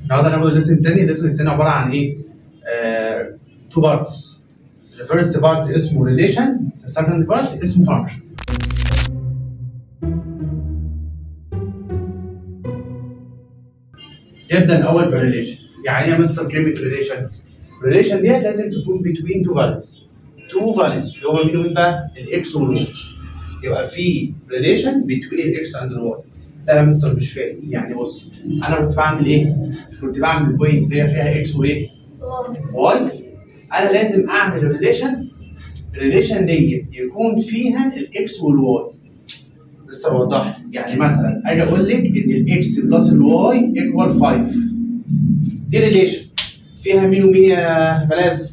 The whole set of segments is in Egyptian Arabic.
النهارده هناخد ال lesson الثاني. ال lesson الثاني عبارة عن ايه؟ two parts. The first part اسمه relation, the second part اسمه function. نبدا الاول بال relation. يعني ايه يا مستر كلمة relation؟ relation ديت لازم تكون between two values. Two values اللي هما مين ومين بقى؟ ال x وال y. يبقى في relation between ال x and ال y. لا يا مستر مش فاهم. يعني بص، انا كنت بعمل ايه؟ مش كنت بعمل point اللي هي فيها x وايه؟ y. انا لازم اعمل relation، ال relation ديت يكون فيها ال x وال y. مستر وضح لي. يعني مثلا اجي اقول لك ان ال x plus ال y equal 5، دي relation فيها مين ومين يا ملاذ؟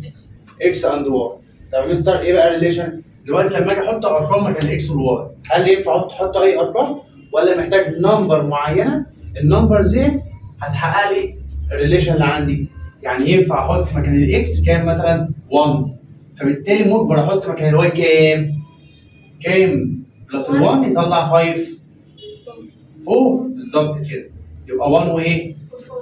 x and y. طب مستر ايه بقى ال relation؟ دلوقتي لما اجي احط ارقام مكان ال x وال y، هل ينفع احط اي ارقام ولا محتاج number معينة؟ ال number دي هتحقق لي ال relation اللي عندي. يعني ينفع احط مكان ال x كام مثلا؟ 1، فبالتالي مجبر احط مكان ال y كام؟ كام plus ال 1 يطلع 5 4 بالظبط كده، يبقى 1 وايه؟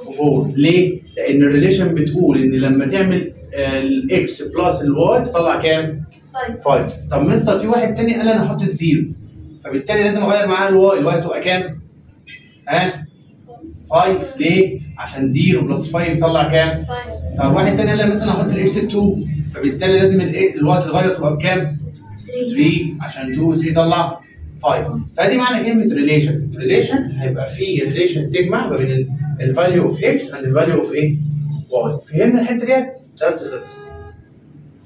و4. ليه؟ لان ال relation بتقول ان لما تعمل ال x plus ال y تطلع كام؟ 5. طب مستر في واحد تاني قال انا هحط ال zero، فبالتالي لازم اغير معاها ال y، ال y تبقى كام؟ ها؟ 5. ليه؟ عشان 0 plus 5 يطلع كام؟ 5. طب واحد تاني قال انا مثلا هحط ال x 2، فبالتالي لازم ال y تتغير تبقى بكام؟ 3، عشان 2 3 يطلع 5. فدي معنى كلمة relation. relation هيبقى في relation تجمع ما بين ال value of x and ال value of ايه؟ y. فهمنا الحتة ديت؟ درس خلص.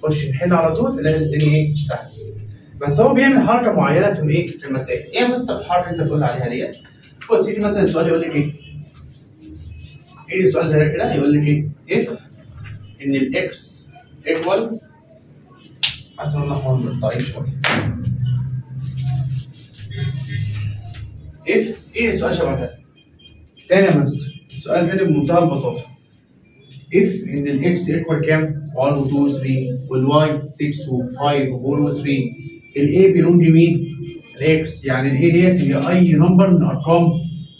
خش نحل على طول تلاقي الدنيا ايه؟ سهلة. بس هو بيعمل حركة معينة في ايه؟ في المسائل. ايه يا مستر الحركة اللي انت بتقول عليها ديت؟ بص يجي مثلا السؤال يقول لك ايه؟ ايه سؤال زي كده يقول لك ايه؟ if ان ال x equal، حاسس ان الاحمر ضعيف شوية. if ايه السؤال شبه ده؟ تاني يا مستر، السؤال تاني بمنتهى البساطة. if ان ال x equal كام؟ 1 و 2 و 3 وال y 6 و 5 و 4 و 3. ال a belong مين؟ ال x، يعني ال a ديت هي اي number من ارقام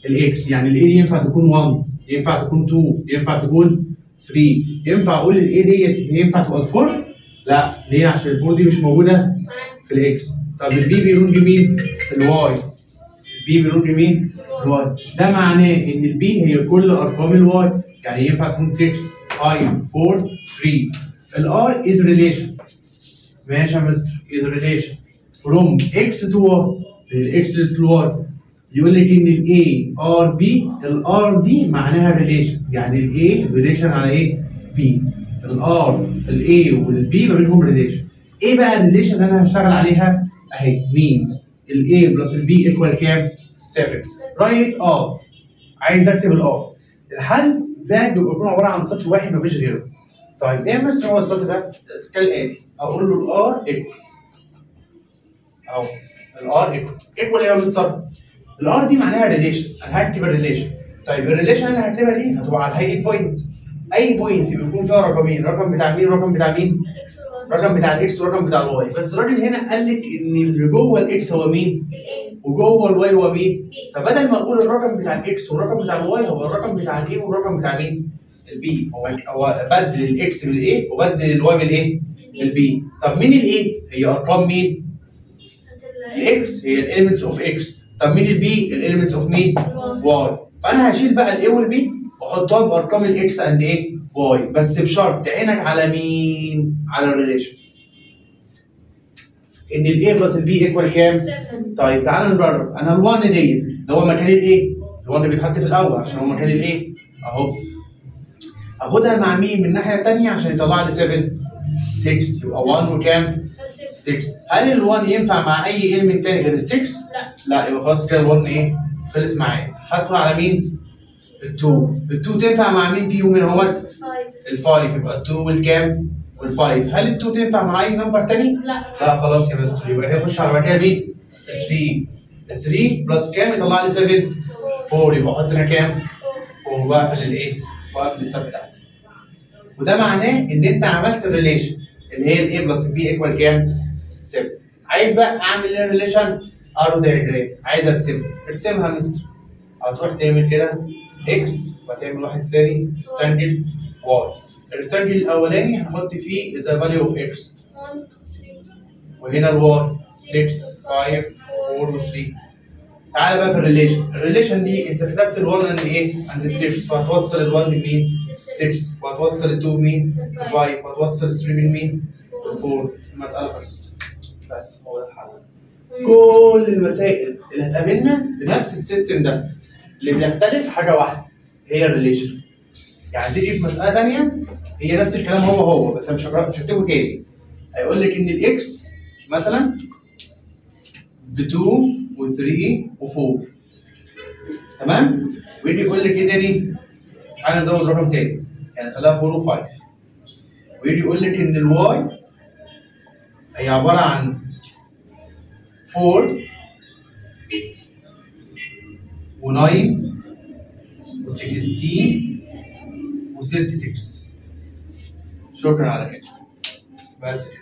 ال x، يعني ال a دي ينفع تكون 1، ينفع تكون 2، ينفع تكون 3، ينفع اقول ال a ديت ينفع تبقى 4؟ لا، ليه؟ عشان ال 4 دي مش موجودة في ال x. طب ال b belong مين؟ ال y. ال b belong مين؟ ال y. ده معناه ان ال b هي كل ارقام ال y، يعني ينفع تكون 6 5 4 3. ال R is relation، ماشي يا مستر، is relation from x to y، من ال x to y. يقول لك ان ال A R B، ال R دي معناها relation، يعني ال A relation على ايه؟ B. ال R ال A وال B ما بينهم relation. ايه بقى ال relation اللي انا هشتغل عليها؟ اهي means ال A plus ال B equal كام؟ 7. write R، عايز اكتب ال R. الحل ده بيبقى يكون عبارة عن سطر واحد مفيش غيره. طيب ايه يا مستر هو السطر ده؟ كالاتي، اقول له ال R equal اهو، ال R equal equal ايه يا مستر؟ ال R دي معناها relation، انا هكتب ال relation. طيب ال relation اللي انا هكتبها دي هتبقى على هيئة point. اي point بيكون فيها رقمين، رقم بتاع مين ورقم بتاع مين؟ رقم بتاع ال x ورقم بتاع ال y. بس الراجل هنا قال لك ان اللي جوه ال x هو مين؟ وجوه ال y هو مين؟ فبدل ما اقول الرقم بتاع ال x والرقم بتاع ال y، هو الرقم بتاع ال a والرقم بتاع مين؟ ال b. هو بدل ال x بال a وبدل ال y بالايه؟ بال b. طب مين ال a؟ هي ارقام مين؟ ال x، هي ال elements of x. طب مين ال b؟ ال elements of مين؟ y. فانا هشيل بقى ال a وال b واحطها بارقام ال x and ايه؟ y، بس بشرط عينك على مين؟ على ال relation. ان ال a plus ال b equal كام؟ طيب تعالى نجرب. انا ال1 ديت اللي هو مكان ال a، ال1 بيتحط في الاول عشان هو مكان ال a اهو. اخدها مع مين من الناحية الثانية عشان يطلع لي 7؟ 6، يبقى 1 وكام؟ 6. هل ال1 ينفع مع اي element تاني غير ال 6؟ لا، يبقى خلاص كده ال1 ايه؟ خلص معايا. هدخل على مين؟ ال2. ال2 تنفع مع مين فيهم من اهوت؟ ال5، يبقى ال2 والكام؟ وال5. هل ال2 تنفع مع اي number تاني؟ لا. لا خلاص يا مستر، يبقى هيخش على مكان مين؟ 3. 3 plus كام يطلع لي 7؟ 4، يبقى احط هنا كام؟ 4 واقفل الايه؟ واقفل ال SAT بتاعتي. وده معناه ان انت عملت relation اللي هي ال a plus b equal كام؟ 7. عايز بقى اعمل ايه relation؟ arrow diagram، عايز ارسمها. ارسمها يا مستر. هتروح تعمل كده x وهتعمل واحد تاني rectangle y. ال rectangle الاولاني هنحط فيه the value of x 1 2 3، وهنا ال y 6 5 4 و3. تعالى بقى في ال relation، ال relation دي انت كتبت ال1 عند ايه؟ عند 6، فهتوصل ال1 بمين؟ 6، وهتوصل ال2 بمين؟ 5، وهتوصل ال3 بمين؟ 4. المسألة خلصت. بس هو ده الحل. كل المسائل اللي هتقابلنا بنفس ال system ده، اللي بيختلف حاجة واحدة هي ال relation. يعني تيجي في مسألة ثانية هي نفس الكلام هو هو، بس مش هكتبه تاني. هيقول لك ان ال x مثلا ب 2 و3 و4، تمام؟ ويجي يقول لك ايه تاني؟ تعالى نزود رقم تاني، يعني خليها 4 و5. ويجي يقول لك ان ال y هي عبارة عن 4 و9 و16 و36. شكرا على كده. بس كده.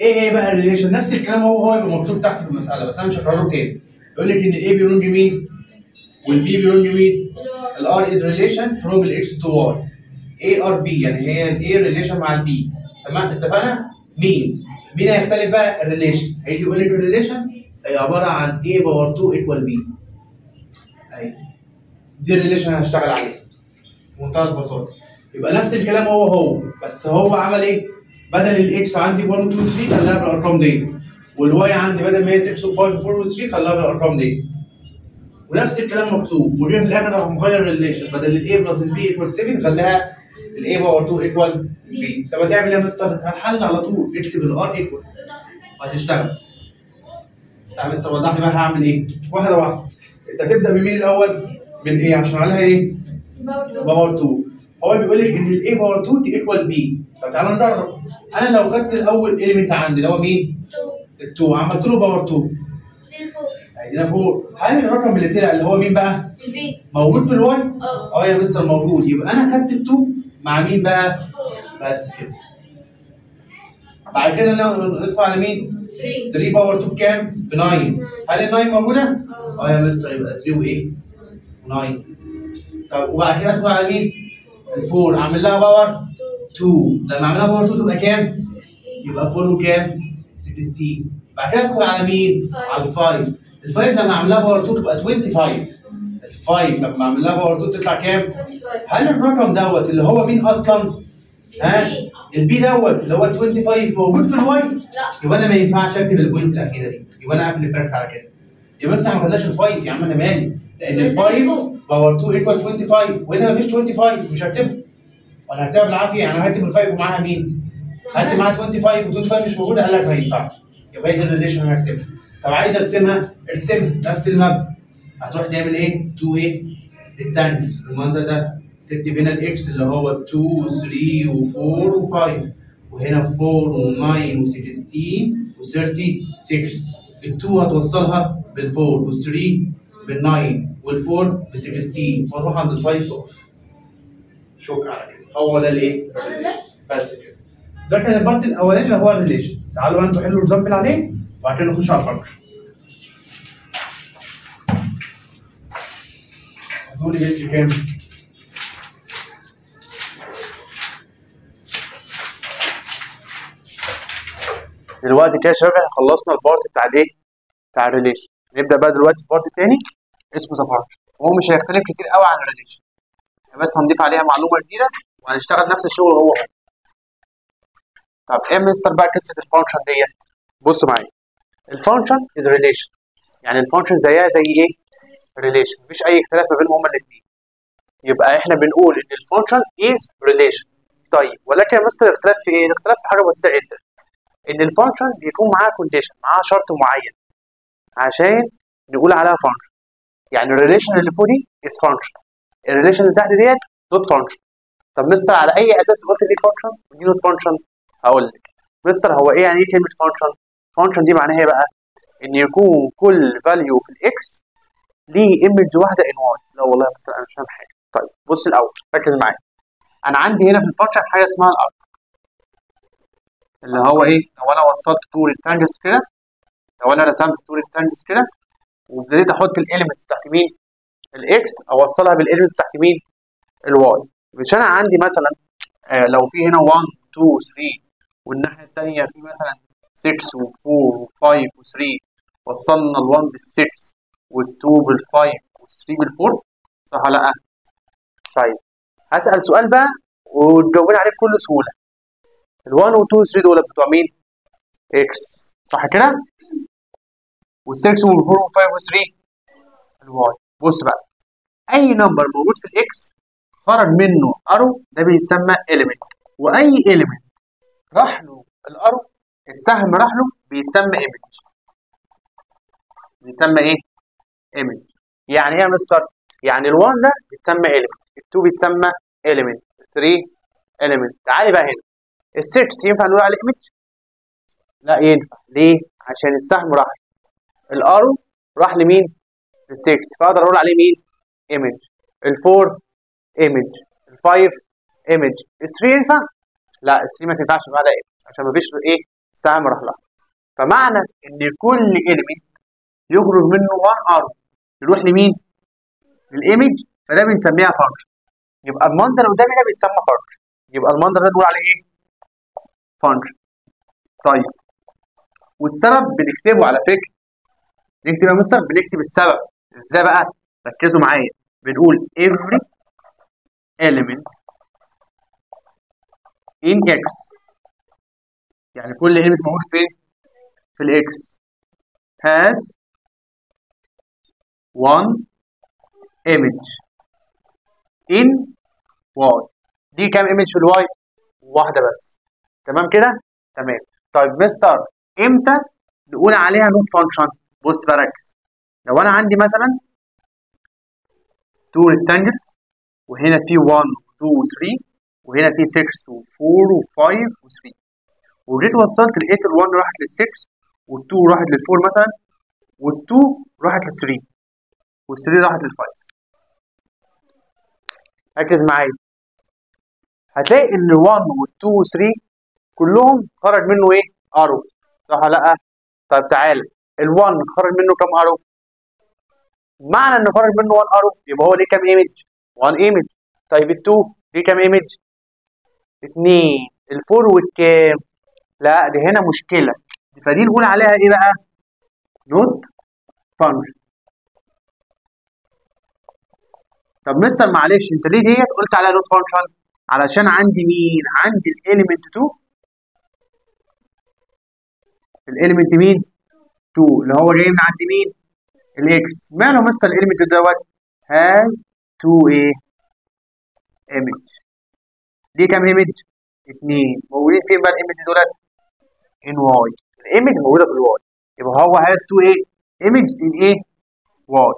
ايه هي بقى ال relation؟ نفس الكلام هو هو يبقى مكتوب تحت في المسالة، بس انا مش هكرره تاني. يقول لك ان ال A belong مين؟ وال B belong مين؟ ال R is relation from ال x to y. A R B، يعني هي ال A relation مع ال B. تمام؟ اتفقنا؟ مين؟ مين هيختلف بقى؟ ال relation. هيجي يقول لك ال relation هي عبارة عن A power 2 equal B. اهي دي ال relation اللي هشتغل عليها بمنتهى البساطة. يبقى نفس الكلام هو هو، بس هو عمل ايه؟ بدل ال x عندي 1 2 3 خلاها بالارقام دي، وال y عندي بدل ما هي 6 و5 و4 و3 خلاها بالارقام دي. ونفس الكلام مكتوب، وجه في الاخر راح مغير ال relation، بدل ال A plus ال B equal 7 خلاها ال A power 2 equal B. طب هتعمل ايه يا مستر؟ الحل على طول، اكتب ال R equal وهتشتغل. طب مستر وضح لي بقى هعمل ايه؟ واحدة واحدة. انت هتبدا بمين الاول؟ بال A عشان عليها ايه؟ power 2. هو بيقول لك ان ال A power 2 دي equal B. طب تعالى نجرب. انا لو خدت الاول element عندي اللي هو مين؟ 2، ال 2 عملت له power 2 هيدينا 4. هل الرقم اللي طلع اللي هو مين بقى؟ ال B موجود في ال y؟ اه يا مستر موجود. يبقى انا خدت ال 2 مع مين بقى؟ بس كده. بعد كده ندخل على مين؟ 3 power 2 بكام؟ ب 9. هل ال 9 موجودة؟ اه يا مستر، يبقى 3 وايه؟ و9. طب وبعد كده ادخل على مين؟ ال 4 اعمل لها power 2. لما اعملها power 2 تبقى كام؟ يبقى 4 وكام؟ 16. بعد كده ادخل على مين؟ على ال 5. ال 5 لما اعمل لها power 2 تبقى 25. ال 5 لما اعمل لها power 2 تطلع كام؟ هل الرقم دوت اللي هو مين اصلا؟ ها؟ ال B دوت اللي هو 25 موجود في ال y؟ لا. يبقى انا ما ينفعش اكتب ال point الاخيرة دي، يبقى انا اقفل ال bracket على كده. يبقى بس احنا ما خدناش ال 5 يا عم، انا مالي؟ لان ال 5 power 2 equal 25، وهنا ما فيش 25 مش هكتبها. وانا هكتبها بالعافية، يعني هكتب ال 5 ومعاها مين؟ هكتب معاها 25 و25 مش موجودة، قال لك ما ينفعش. يبقى هي دي ال relation اللي انا هكتبها. طب عايز ارسمها، ارسمها نفس المبدا. هتروح تعمل ايه؟ 2 ايه؟ rectangles بالمنظر ده. تكتب هنا ال x اللي هو 2 و3 و4 و5، وهنا 4 و9 و16 و36. ال2 هتوصلها بال4 وال3 بال9 وال4 ب16، فتروح عند ال5 تقف. شكرا على كده. هو ده الايه؟ بس كده. ده كان ال part الاولاني اللي هو ال relation. تعالوا انتوا حلوا ال example عليه وبعد كده نخش على ال function. هتقولي page كام؟ دلوقتي كده يا شباب احنا خلصنا ال part بتاع الايه؟ بتاع ال relation. نبدا بقى دلوقتي في part تاني اسمه the function، وهو مش هيختلف كتير قوي عن ال relation، بس هنضيف عليها معلومة جديدة وهنشتغل نفس الشغل هو هو. طب ايه مستر بقى قصة ال function ديت؟ بصوا معايا، ال function is relation، يعني ال function زيها زي ايه؟ relation، مفيش اي اختلاف ما بينهم هما الاثنين. يبقى احنا بنقول ان ال function is relation. طيب ولكن يا مستر الاختلاف في ايه؟ الاختلاف في حاجة بسيطة جدا، ان ال function بيكون معاها condition، معاها شرط معين عشان نقول عليها function. يعني ال relation اللي فوق دي is function، ال relation اللي تحت ديت not function. طب مستر على اي اساس قلت دي function ودي not function؟ هقول لك مستر هو ايه يعني ايه كلمة function؟ function دي معناها ايه بقى؟ ان يكون كل value في ال x ليه image واحدة in y. لا والله يا مستر انا مش فاهم حاجة. طيب بص الاول ركز معايا، انا عندي هنا في ال function حاجة اسمها ال R، اللي هو ايه؟ لو انا وصلت two rectangles كده، لو انا رسمت two rectangles كده وابتديت احط ال elements بتاعت مين؟ ال x اوصلها بال element تحت مين؟ ال y. مش انا عندي مثلا لو في هنا 1 2 3 والناحية الثانية في مثلا 6 و4 و5 و3، وصلنا ال1 بال6 وال2 بال5 وال3 بال4، صح ولا لا؟ طيب هسأل سؤال بقى وتجاوبين عليه بكل سهولة. ال1 و2 و3 دول بتوع مين؟ x، صح كده؟ وال6 وال4 وال5 وال3 ال y. بص بقى، اي number موجود في ال x خرج منه arrow ده بيتسمى element، واي element راح له ال arrow السهم راح له بيتسمى image. بيتسمى ايه؟ image. يعني ايه يا مستر؟ يعني ال1 ده بيتسمى element، ال2 بيتسمى element، 3 element. تعالي بقى هنا ال6 ينفع نقول عليه image؟ لا ينفع. ليه؟ عشان السهم راح، ال arrow راح لمين؟ لل6، فاقدر اقول عليه مين؟ image. ال4 image، ال5 image، ال3 ينفع؟ لا ال3 ما تنفعش نقول عليها image عشان ما فيش ايه؟ سهم راح لها. فمعنى ان كل element يخرج منه 1 arrow يروح لمين؟ لل image، فده بنسميها function. يبقى المنظر اللي قدامي ده بيتسمى function. يبقى المنظر ده نقول عليه ايه؟ function. طيب والسبب بنكتبه على فكرة، نكتب يا مستر، بنكتب السبب ازاي بقى؟ ركزوا معايا. بنقول every element in x، يعني كل element موجود فين؟ في ال x has one image in y. دي كام image في ال y؟ واحدة بس. تمام كده؟ تمام. طيب مستر امتى نقول عليها not function؟ بص بركز، لو انا عندي مثلا 2 rectangles وهنا في 1 2 3 وهنا في 6 و4 و5 و3، وجيت وصلت لقيت ال1 راحت لل6 وال2 راحت لل4 مثلا، وال2 راحت لل3 وال3 راحت لل5. ركز معايا، هتلاقي ان 1 وال2 و3 كلهم خرج منه ايه؟ arrow، صح ولا لا؟ طيب تعالى ال1 خرج منه كام arrow؟ معنى انه خرج منه 1 arrow يبقى هو ليه كام image؟ 1 image. طيب ال2 ليه كام image؟ 2. ال4 والكام؟ لا دي هنا مشكلة، فدي نقول عليها ايه بقى؟ not function. طب مستر معلش انت ليه ديت قلت عليها not function؟ علشان عندي مين؟ عندي ال element 2، ال element مين؟ 2 اللي هو جاي من عند مين؟ ال x. ماله مستر ال element دوت؟ has 2 ايه؟ image. ليه كام image؟ 2. موجودين فين بقى ال image دولت؟ in y. ال image موجودة في ال y، يبقى هو has 2 ايه؟ image in ايه؟ y.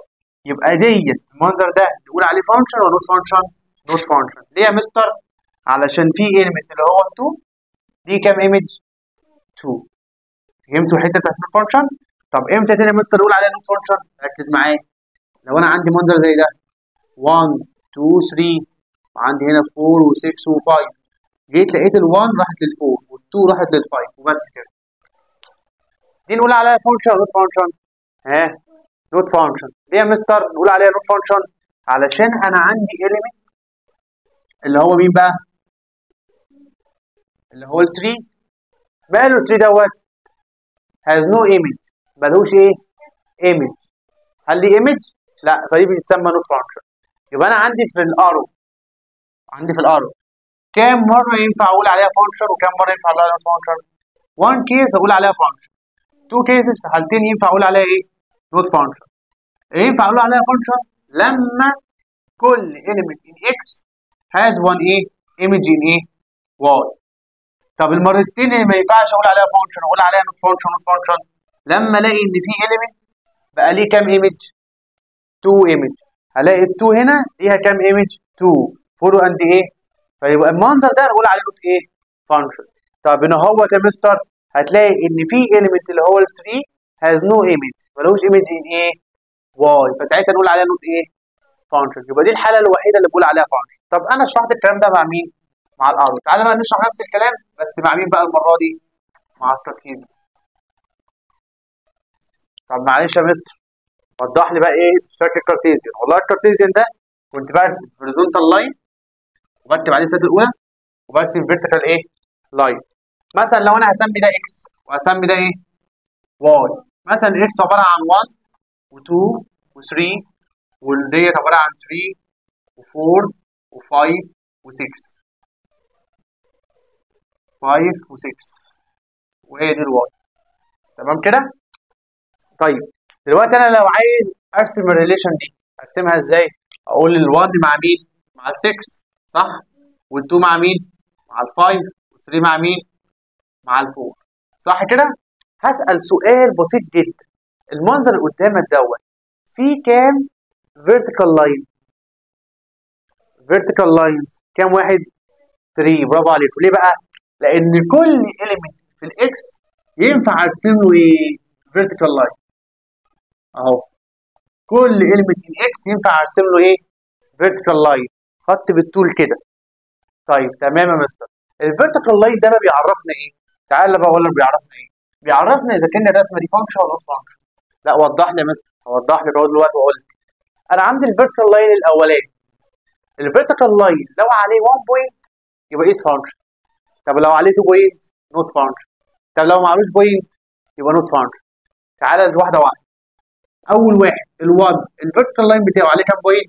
يبقى ديت المنظر ده نقول عليه function ولا not function؟ not function. ليه يا مستر؟ علشان في element اللي هو 2 ليه كام image؟ 2. فهمتوا الحتة بتاعت not function؟ طب امتى تاني يا مستر نقول عليها not function؟ ركز معايا، لو انا عندي منظر زي ده 1 2 3 وعندي هنا 4 و6 و5، جيت لقيت ال1 راحت لل4 وال2 راحت لل5 وبس كده، دي نقول عليها function ولا not function؟ ها؟ not function. ليه يا مستر نقول عليها not function؟ علشان انا عندي element اللي هو مين بقى؟ اللي هو ال3. ماله ال3 دوت؟ has no image، ملوش ايه؟ image. هل ليه image؟ لا، فدي بتتسمى not function. يبقى انا عندي في ال arrow، عندي في ال arrow كام مرة ينفع اقول عليها function وكام مرة ينفع اقول عليها not function؟ 1 case اقول عليها function، 2 cases في حالتين ينفع اقول عليها ايه؟ not function. ينفع اقول عليها function لما كل element in x has one ايه؟ image in ايه؟ y. طب المرتين اللي ما ينفعش اقول عليها function اقول عليها not function not function لما الاقي ان في element بقى ليه كام image؟ 2 image. هلاقي ال 2 هنا ليها كام image؟ 2. 4 and ايه؟ فيبقى المنظر ده نقول عليه not ايه؟ function. طب هنا هو يا مستر هتلاقي ان في element اللي هو ال 3 has no image، ملوش image in ايه؟ y، فساعتها نقول عليها not ايه؟ function. يبقى دي الحالة الوحيدة اللي بقول عليها function. طب انا شرحت الكلام ده مع مين؟ مع ال arrow. تعالى بقى نشرح نفس الكلام بس مع مين بقى المرة دي؟ مع ال trapezium. طب معلش يا مستر، وضح لي بقى ايه شكل ال Cartesian. والله ال Cartesian ده كنت برسم horizontal line وبكتب عليه السد الاولى وبرسم vertical ايه؟ line. مثلا لو انا هسمي ده x وهسمي ده ايه؟ y. مثلا x عبارة عن 1 و2 و3، والديت عبارة عن 3 و4 و5 و6، 5 و6، وهي دي ال y. تمام كده؟ طيب دلوقتي انا لو عايز ارسم ال relation دي ارسمها ازاي؟ اقول ال1 مع مين؟ مع ال6 صح؟ وال2 مع مين؟ مع ال5، وال3 مع مين؟ مع ال4 صح كده؟ هسأل سؤال بسيط جدا، المنظر اللي قدامك دوت فيه كام vertical line؟ vertical lines كام واحد؟ 3. برافو عليكم. ليه بقى؟ لأن كل element في ال x ينفع ارسم له ايه؟ vertical line. اهو كل element in x ينفع ارسم له ايه؟ vertical line، خط بالطول كده. طيب تمام يا مستر، ال vertical line ده بقى بيعرفنا ايه؟ تعالى بقى اقول لك بيعرفنا ايه؟ بيعرفنا اذا كان الرسمة دي function ولا not function. لا وضح لي يا مستر، هوضح لك اهو دلوقتي واقول لك. انا عندي ال vertical line الاولاني، ال vertical line لو عليه 1 point يبقى is function. طب لو عليه 2 point not function. طب لو معلوش point يبقى not function. تعالى واحدة واحدة. اول واحد ال1 ال vertical line بتاعه عليه كام point؟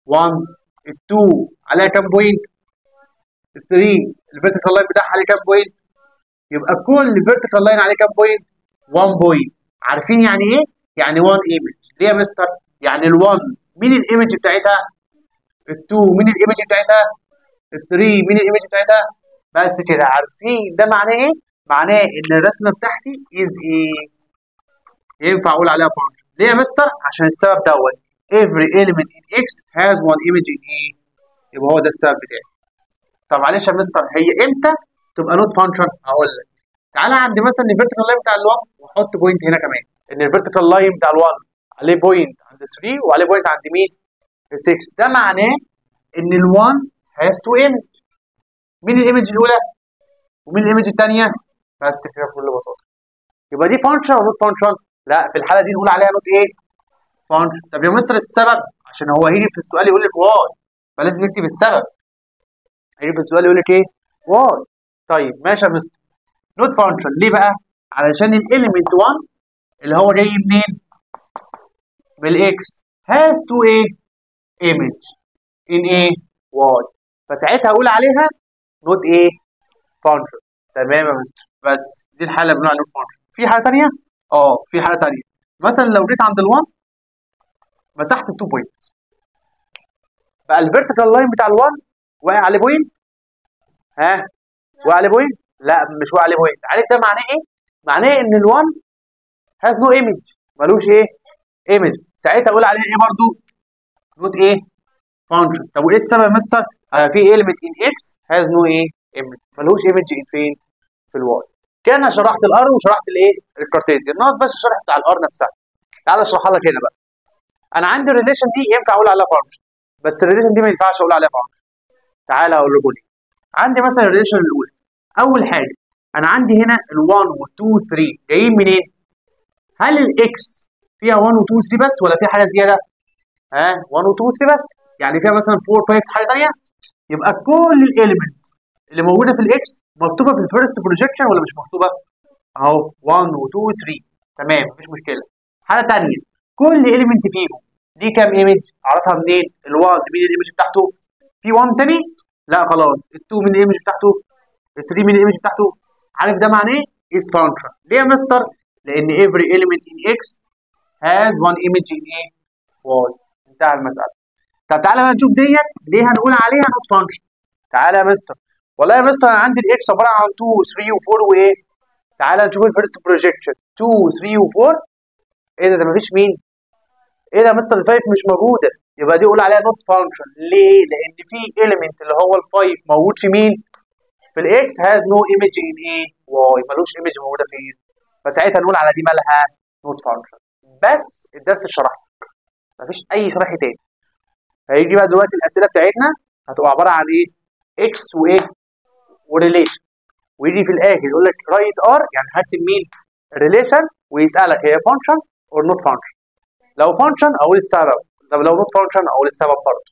1. ال2 عليها كام point؟ 3. ال vertical line بتاعها عليه كام point؟ يبقى كل vertical line عليه كام point؟ 1 point. عارفين يعني ايه؟ يعني 1 image. ليه يا مستر؟ يعني ال1 مين ال image بتاعتها؟ ال2 مين ال image بتاعتها؟ ال3 مين ال image بتاعتها؟ بس كده. عارفين ده معناه ايه؟ معناه ان الرسمة بتاعتي is ايه؟ ينفع اقول عليها function. ليه يا مستر؟ عشان السبب دوت every element in x has one image in a، يبقى هو ده السبب بتاعي. طب معلش يا مستر، هي امتى تبقى not function؟ هقول لك. تعالى عند مثلا ال vertical line بتاع ال1 واحط point هنا كمان، ان ال vertical line بتاع ال1 عليه point عند 3 وعليه point عند مين؟ 6. ده معناه ان ال1 has two image. مين ال image الاولى ومين ال image الثانية؟ بس كده بكل بساطة. يبقى دي function ولا not function؟ لا، في الحالة دي نقول عليها not ايه؟ function. طب يا مستر السبب، عشان هو هيجي في السؤال يقول لك why، فلازم نكتب السبب. هيجي في السؤال يقول لك ايه؟ why. طيب ماشي يا مستر، not function ليه بقى؟ علشان ال element 1 اللي هو جاي منين؟ من ال x has two ايه؟ image in ايه؟ y، فساعتها اقول عليها not ايه؟ function. تمام يا مستر، بس دي الحالة اللي بنقول عليها not function. في حاله ثانية؟ في حاله ثانية. مثلا لو جيت عند ال1 مسحت ال2 point، بقى ال vertical line بتاع ال1 واقع عليه point؟ ها؟ واقع عليه point؟ لا مش واقع عليه point. عارف ده معناه ايه؟ معناه ان ال1 has no image، ملوش ايه؟ image. ساعتها اقول عليها ايه برضو؟ not ايه؟ function. طب وايه السبب يا مستر؟ في element in x has no ايه؟ image، ملوش image in فين؟ في ال y. كده انا شرحت ال R وشرحت الايه؟ ال Cartesian، ناقص بس الشرح بتاع ال R نفسها. تعال اشرحها لك هنا بقى. انا عندي ال relation دي ينفع اقول عليها function، بس ال relation دي ما ينفعش اقول عليها function. تعالى اقول لكم ليه. عندي مثلا ال relation الاولى، اول حاجة انا عندي هنا ال1 وال2 و3 جايين منين؟ هل ال x فيها 1 و2 و3 بس ولا فيها حاجة زيادة؟ ها 1 و2 و3 بس، يعني فيها مثلا 4 5 حاجة ثانية؟ يبقى كل ال element اللي موجودة في ال x مكتوبة في ال first projection ولا مش مكتوبة؟ اهو 1 و2 و3، تمام مفيش مشكلة. حاله ثانية، كل element فيهم ليه كام image؟ اعرفها منين؟ ال1 مين ال image بتاعته؟ في 1 تاني؟ لا خلاص. ال2 مين ال image بتاعته؟ ال3 مين ال image بتاعته؟ عارف ده معناه ايه؟ is function. ليه يا مستر؟ لان every element in x has one image in a y. انتهى المسالة. طب تعالى بقى نشوف ديت ليه هنقول عليها not function. تعالى يا مستر، والله يا مستر انا عندي ال x عبارة عن 2 3 و4 وايه؟ تعالى نشوف ال first projection 2 3 و4. ايه ده؟ ده مفيش مين؟ ايه ده يا مستر؟ ال 5 مش موجودة، يبقى دي اقول عليها not function. ليه؟ لان في element اللي هو ال 5 موجود في مين؟ في ال x has no image in ايه؟ y، ملوش image موجودة فين؟ فساعتها نقول على دي مالها؟ not function. بس الدرس اتشرح لك، مفيش اي شرح تاني. هيجي بقى دلوقتي الاسئلة بتاعتنا هتبقى عبارة عن ايه؟ x وايه؟ و relation. ويجي في الاخر يقول لك write R، يعني هكتب مين؟ relation، ويسالك هي function or not function. لو function اقول السبب، طب لو not function اقول السبب برضه.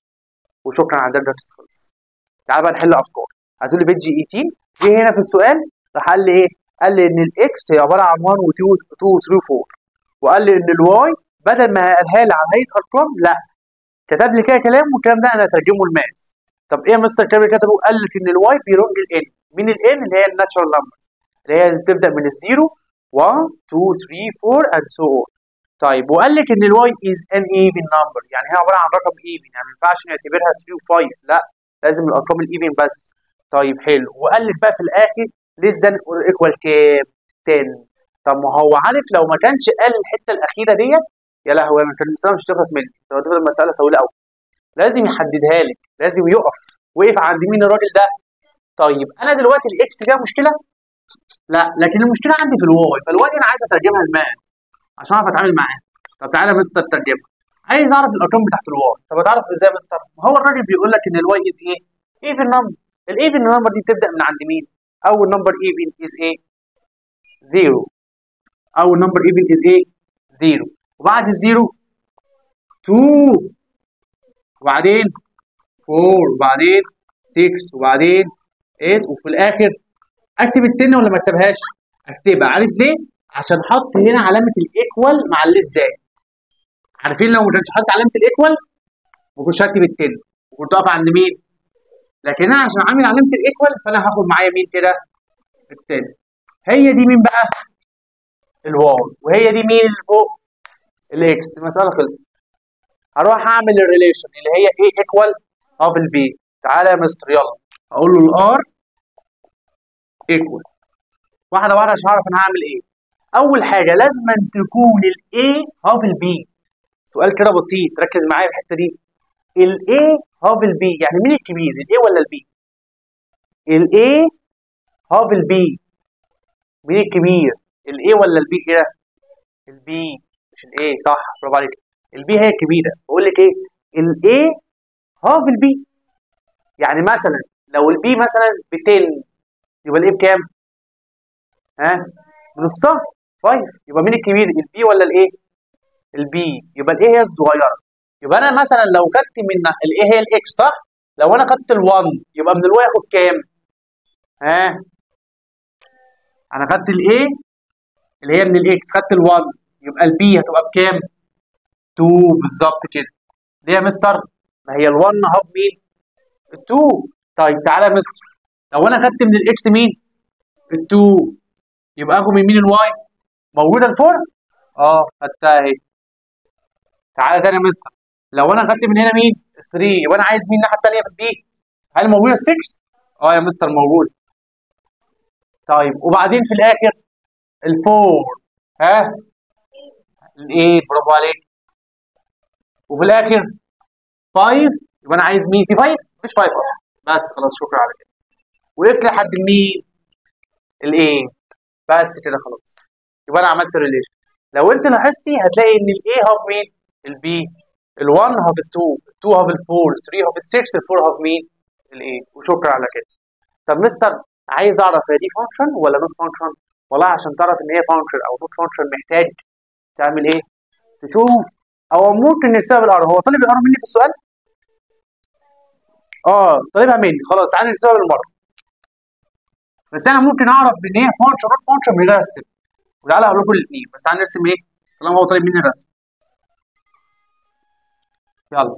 وشكرا على ده خلص. تعال بقى نحل افكار. هتقول لي page 18. جه هنا في السؤال راح قال لي ايه؟ قال لي ان ال x هي عبارة عن 1 و2 و3 و4، وقال لي ان ال y بدل ما قالها لي على هيئة ارقام لا، كتب لي كده كلام، والكلام ده انا هترجمه ل math. طب ايه يا مستر الكلام اللي كتبه؟ قال لك ان ال y belong ال N. مين ال N؟ اللي هي ال natural number، اللي هي بتبدا من ال zero 1 2 3 4 and so on. طيب وقال لك ان ال y is an even number، يعني هي عبارة عن رقم even، يعني ما ينفعش نعتبرها 3 و5، لا لازم الارقام ال even بس. طيب حلو. وقال لك بقى في الاخر less than or equal كام؟ 10. طب ما هو عارف لو ما كانش قال الحتة الاخيرة ديت يا لهوي ما كان المسالة مش هتخلص مني، لو تفضل المسالة طويلة قوي. لازم يحددها لك، لازم يقف. وقف عند مين الراجل ده؟ طيب انا دلوقتي ال x فيها مشكلة؟ لا، لكن المشكلة عندي في ال y، فال y دي انا عايز اترجمها ل math عشان اعرف اتعامل معاها. طب تعالى يا مستر ترجمها، عايز اعرف الارقام بتاعت ال y. طب هتعرف ازاي يا مستر؟ ما هو الراجل بيقول لك ان ال y is ايه؟ even number. ال even number دي بتبدا من عند مين؟ اول number even is ايه؟ 0. اول number even is ايه؟ 0. وبعد ال zero 2، وبعدين 4، وبعدين 6، وبعدين 8، وفي الاخر اكتب ال 10 ولا ما اكتبهاش؟ اكتبها. عارف ليه؟ عشان حط هنا علامة ال equal مع ال less than. عارفين لو ما كانش حاطط علامة ال equal ما كنتش هكتب ال 10 وكنت اقف عند مين؟ لكن انا عشان عامل علامة ال equal فانا هاخد معايا مين كده؟ ال 10. هي دي مين بقى؟ ال y. وهي دي مين اللي فوق؟ ال x. المسالة خلصت. هروح اعمل ال relation اللي هي A equal half ال B. تعالى يا مستر يلا، هقول له ال R equal. واحدة واحدة عشان اعرف انا هعمل ايه. اول حاجة لازم تكون ال A half ال B. سؤال كده بسيط، ركز معايا في الحتة دي. ال A half ال B يعني مين الكبير؟ ال A ولا ال B؟ ال A half ال B، مين الكبير؟ ال A ولا ال B كده؟ ال B مش ال A، صح؟ برافو عليك. ال B هي الكبيرة. بقول لك ايه؟ ال A half ال B، يعني مثلا لو ال B مثلا ب 10 يبقى ال A بكام؟ ها؟ بنصها 5. يبقى مين الكبير؟ ال B ولا ال A؟ ال B. يبقى ال A هي الصغيرة. يبقى انا مثلا لو خدت من ال A هي ال x، صح؟ لو انا خدت ال1 يبقى من ال y اخد كام؟ ها؟ انا خدت ال A اللي هي من ال x، خدت ال1 يبقى ال B هتبقى بكام؟ 2 بالظبط كده. ليه يا مستر؟ ما هي ال1 half مين؟ ال2. طيب تعالى يا مستر، لو انا خدت من ال x مين؟ ال2 يبقى اخد من مين ال y؟ موجودة ال four؟ اه خدتها اهي. تعالى تاني يا مستر، لو انا خدت من هنا مين؟ 3 يبقى انا عايز مين الناحية الثانية في ال B؟ هل موجودة 6؟ اه يا مستر موجودة. طيب وبعدين في الاخر ال four، ها؟ ال eight، برافو عليك. وفي الاخر 5 يبقى انا عايز مين؟ في 5؟ مفيش 5 اصلا. بس خلاص شكرا على كده. وقفت لحد مين؟ ال eight. بس كده خلاص. يبقى انا عملت relation. لو انت لاحظتي هتلاقي ان ال A half مين؟ ال B. ال1 half ال2، ال2 half ال4، 3 half ال6، ال4 half مين؟ ال eight. وشكرا على كده. طب مستر عايز اعرف هي دي function ولا not function؟ والله عشان تعرف ان هي function او not function محتاج تعمل ايه؟ تشوف، او ممكن نرسمها بال arrow. هو طالب ال arrow مني في السؤال؟ اه طالبها مني، خلاص تعالى نرسمها بالمرة. بس انا ممكن اعرف ان هي function not function من غير ارسم. وتعالى هقول لكم الاثنين، بس تعالى نرسم ايه؟ طالما هو طالب مني الرسم. يلا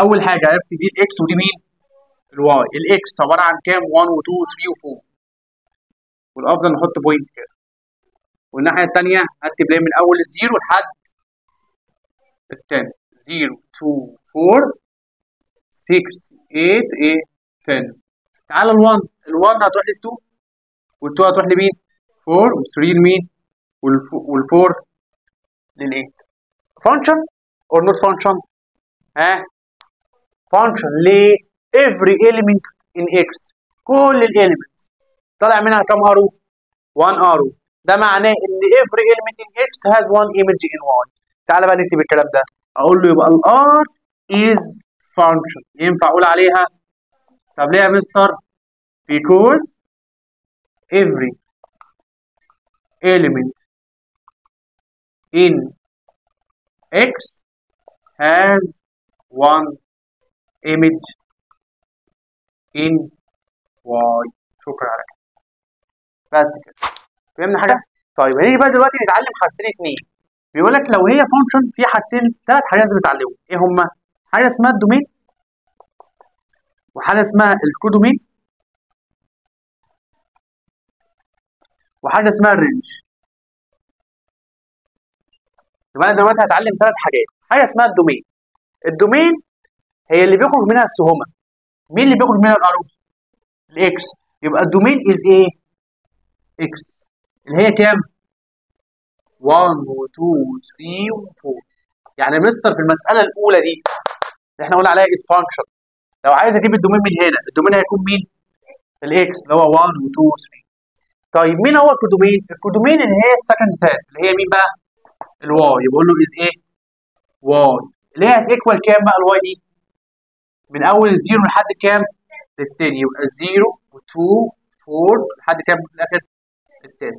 اول حاجة عرفت دي ال x ودي مين؟ ال y. ال x عبارة عن كام؟ 1 و2 و3 و4. والافضل نحط point كده. والناحية الثانية هكتب ليه من اول ال zero لحد ال10. 0 2 4 6 8 8 10. تعالى ال1، ال1 هتروح لل2، وال2 هتروح لمين؟ 4، وال3 لمين؟ وال4 لل8. function or not function؟ ها؟ function. ليه؟ every element in x، كل ال elements طالع منها كام arrow؟ 1 arrow. ده معناه ان every element in x has one image in y. تعالى بقى نكتب الكلام ده. اقول له يبقى ال R is function. ينفع اقول عليها؟ طب ليه يا مستر؟ because every element in X has one image in Y. شكرا على كده. بس كده. فهمنا حاجة؟ طيب هنيجي بقى دلوقتي نتعلم حاجتين اتنين. بيقول لك لو هي function في حاجتين ثلاث حاجات لازم نتعلمهم، ايه هما؟ حاجة اسمها ال domain، وحاجه اسمها ال codomain، وحاجه اسمها ال range. يبقى انا دلوقتي هتعلم ثلاث حاجات. حاجة اسمها ال domain. ال domain هي اللي بيخرج منها السهومه. مين اللي بيخرج منها ال arrow؟ ال x. يبقى ال domain is ايه؟ x، اللي هي كام؟ 1 و2 و3 و4. يعني مستر في المسالة الاولى دي اللي احنا قلنا عليها is function، لو عايز اجيب ال domain من هنا، ال domain هيكون مين؟ ال x اللي هو 1 و2 و3. طيب مين هو ال codomain؟ ال codomain اللي هي ال second set، اللي هي مين بقى؟ ال y. يبقى له is ايه؟ y، اللي هي هت equal كام بقى ال y دي؟ من اول ال zero لحد كام؟ لل ten. يبقى 0 و2 4 لحد كام في الاخر؟ ال ten.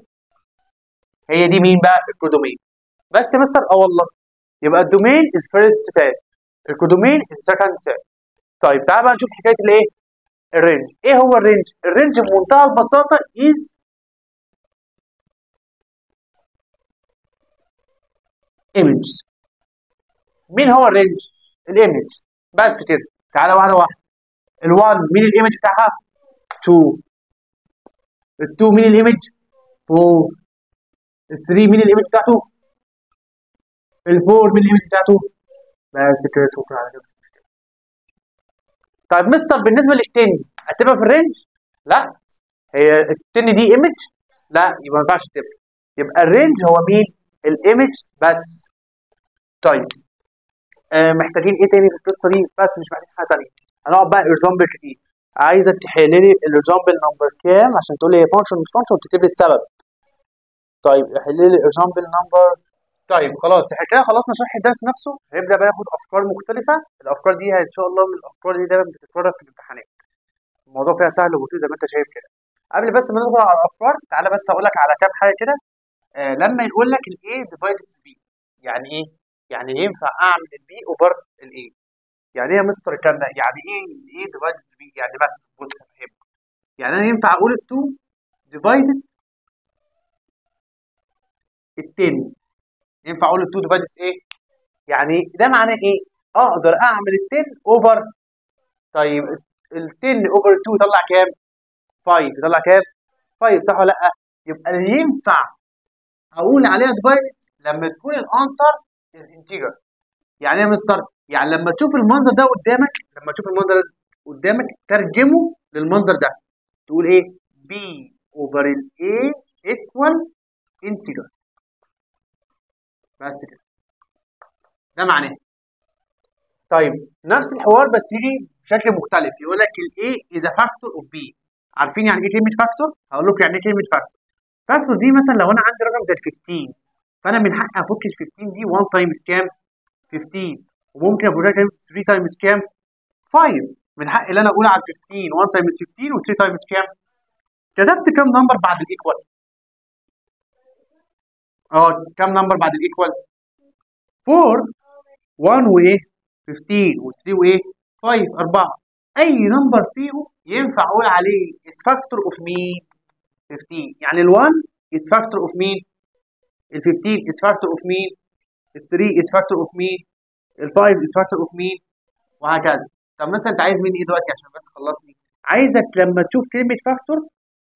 هي دي مين بقى؟ ال codomain. بس يا مستر اه والله. يبقى ال domain is first set، ال codomain is second set. طيب تعال بقى نشوف حكاية الايه؟ ال range. ايه هو ال range؟ ال range بمنتهى البساطة is image. مين هو ال range؟ ال image. بس كده. تعالى واحدة واحدة. ال1 مين ال image بتاعها؟ 2. ال2 مين ال image؟ 4. ال3 مين ال image بتاعته؟ ال4 مين ال image بتاعته؟ بس كده. شكرا على كده. طيب مستر بالنسبة لل ten هتبقى في ال range؟ لا، هي ال ten دي image؟ لا، يبقى ما ينفعش تبقى. يبقى ال range هو مين؟ ال image بس. طيب محتاجين ايه تاني في القصة دي؟ بس مش محتاجين حاجة ثانية. هنقعد بقى example كتير. عايزك تحل لي ال example number كام عشان تقول لي هي function مش function وتكتب لي السبب. طيب حل لي ال example number. طيب خلاص احنا كده خلصنا شرح الدرس نفسه. هنبدا بقى ناخد افكار مختلفة. الافكار دي ان شاء الله من الافكار دي دايما بتتكرر في الامتحانات. الموضوع فيها سهل وبسيط زي ما انت شايف كده. قبل بس ما ندخل على الافكار تعالى بس اقول لك على كام حاجة كده. لما يقول لك ال A divided B، يعني ايه؟ يعني ينفع اعمل ال B over ال A. يعني ايه يا مستر الكلام ده؟ يعني ايه ال A divided B؟ يعني مثلا بص هفهمك. يعني انا ينفع اقول ال 2 divided ال 10. ينفع اقول ال 2 divided ايه؟ يعني ده معناه ايه؟ اقدر اعمل ال 10 over. طيب ال 10 over 2 يطلع كام؟ 5. يطلع كام؟ 5، صح ولا لا؟ يبقى اللي ينفع اقول عليها divided لما تكون ال answer is integer. يعني ايه يا مستر؟ يعني لما تشوف المنظر ده قدامك، لما تشوف المنظر ده قدامك ترجمه للمنظر ده، تقول ايه؟ B over ال A equal integer. بس كده. ده معناه. طيب نفس الحوار بس يجي بشكل مختلف. يقول لك ال A is a factor of B. عارفين يعني ايه كلمة factor؟ هقول لكم يعني ايه كلمة factor. factor دي مثلا لو انا عندي رقم زي ال 15، فانا من حقي افك ال 15 دي 1 times كام؟ 15، وممكن افكها كام؟ 3 times كام؟ 5. من حقي ان انا اقول على 15 1 times 15 و3 times كام؟ كتبت كام number بعد ال equal؟ كام number بعد ال equal؟ 4. 1 وايه؟ 15 و3 وايه؟ 5، 4. اي number فيهم ينفع اقول عليه is factor of مين؟ 15. يعني ال1 is factor of مين؟ ال 15 is factor of مين؟ ال 3 is factor of مين؟ ال 5 is factor of مين؟ وهكذا. طب مثلا انت عايز مني ايه دلوقتي عشان بس خلصني؟ عايزك لما تشوف كلمة factor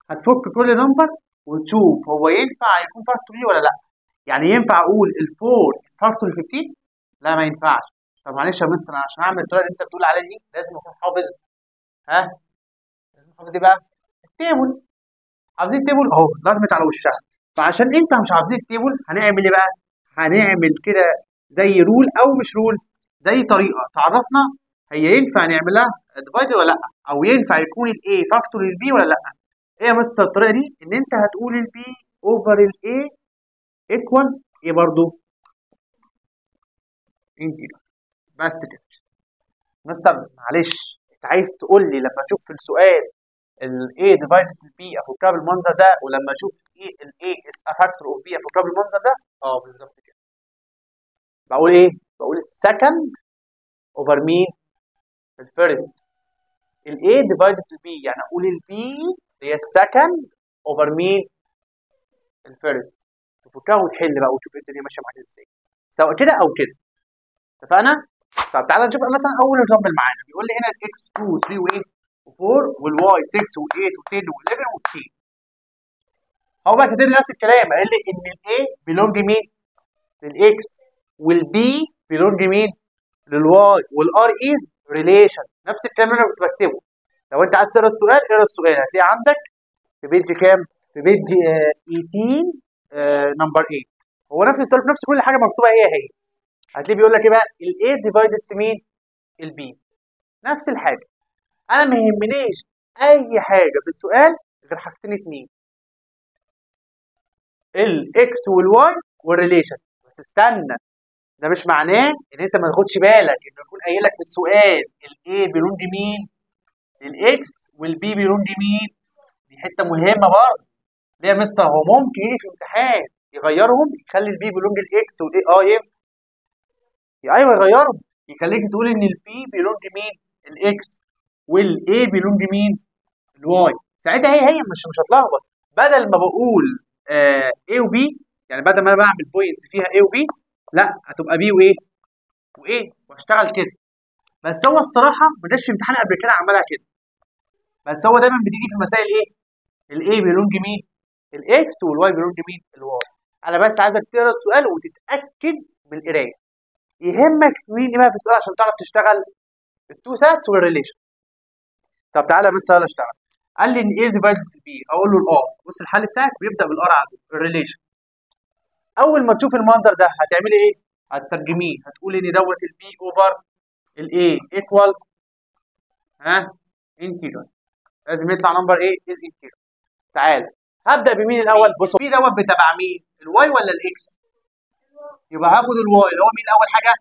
هتفك كل number وتشوف هو ينفع يكون factor ليه ولا لا. يعني ينفع اقول ال 4 is factor 15؟ لا ما ينفعش. طب معلش يا مستر، عشان اعمل الطريقة اللي انت بتقول عليها دي لازم اكون حافظ. ها؟ لازم حافظ ايه بقى؟ ال table. حافظين ال table اهو، لازمت على وشها. فعشان انت مش حافظين ال table هنعمل ايه بقى؟ هنعمل كده زي rule، او مش rule، زي طريقه تعرفنا هي ينفع نعملها divide ولا لا، او ينفع يكون ال A factor لل B ولا لا. ايه يا مستر الطريقة دي؟ ان انت هتقول ال B over ال A equal ايه برضو؟ integer. بس كده. مستر معلش انت عايز تقول لي لما اشوف في السؤال ال A divides ال B افكها بالمنظر ده، ولما اشوف ال A is a factor of B افكها بالمنظر ده؟ اه بالظبط كده. بقول ايه؟ بقول ال second over مين؟ ال first. ال A divided ال B، يعني اقول ال B هي ال second over مين؟ ال first. تفكها وتحل بقى وتشوف الدنيا ماشية معاك ازاي، سواء كده او كده. اتفقنا؟ طب تعالى نشوف مثلا اول example معانا، بيقول لي هنا x 2 3 وايه؟ و4، وال y 6 و8 و10 و11 و15. هو بقى كاتب لي نفس الكلام، قال لي ان ال A belong مين؟ لل x، وال B belong مين؟ لل y، وال R is relation. نفس الكلام اللي انا كنت بكتبه. لو انت عايز تقرا السؤال اقرا السؤال، هتلاقي عندك في page كام؟ في page 18 number 8. هو نفس السؤال نفس كل حاجة مكتوبة هي هي. هتلاقيه بيقول لك ايه بقى؟ ال A divided مين؟ ال B. نفس الحاجة. انا ما يهمنيش اي حاجة في السؤال غير حاجتين اتنين، ال x وال y وال relation. بس استنى، ده مش معناه ان انت ما تاخدش بالك انه يكون قايل لك في السؤال ال A belong مين؟ لل x، وال B belong مين؟ دي حتة مهمة برضه. ليه يا مستر؟ هو ممكن يجي في امتحان يغيرهم، يخلي ال B belong ال x وال A، ينفع. ايوه يغيرهم، يخليك تقول ان ال B belong مين؟ ال x، وال A belong مين؟ ال y. ساعتها هي هي مش هتلخبط. بدل ما بقول A و B، يعني بدل ما انا بعمل points فيها A و B، لا هتبقى B وايه؟ و A، واشتغل كده. بس هو الصراحة ما جاش امتحان قبل كده عملها كده، بس هو دايما بتيجي في المسائل ايه؟ ال A belong مين؟ ال x، وال Y belong مين؟ ال y. انا بس عايزك تقرا السؤال وتتاكد من القراية. يهمك مين ايه بقى في السؤال عشان تعرف تشتغل ال two sets وال relation. طب تعالى بس يلا اشتغل. قال لي ان A divides B، اقول له ال R. بص الحل بتاعك بيبدا بال R على طول، ال relation. اول ما تشوف المنظر ده هتعملي ايه؟ هتترجميه، هتقولي ان دوت ال B over ال A equal ها integer، لازم يطلع number ايه؟ is integer. تعالى هبدا بمين الاول؟ بص B دوت بتبع مين؟ ال y ولا ال x؟ يبقى هاخد ال y اللي هو مين اول حاجة؟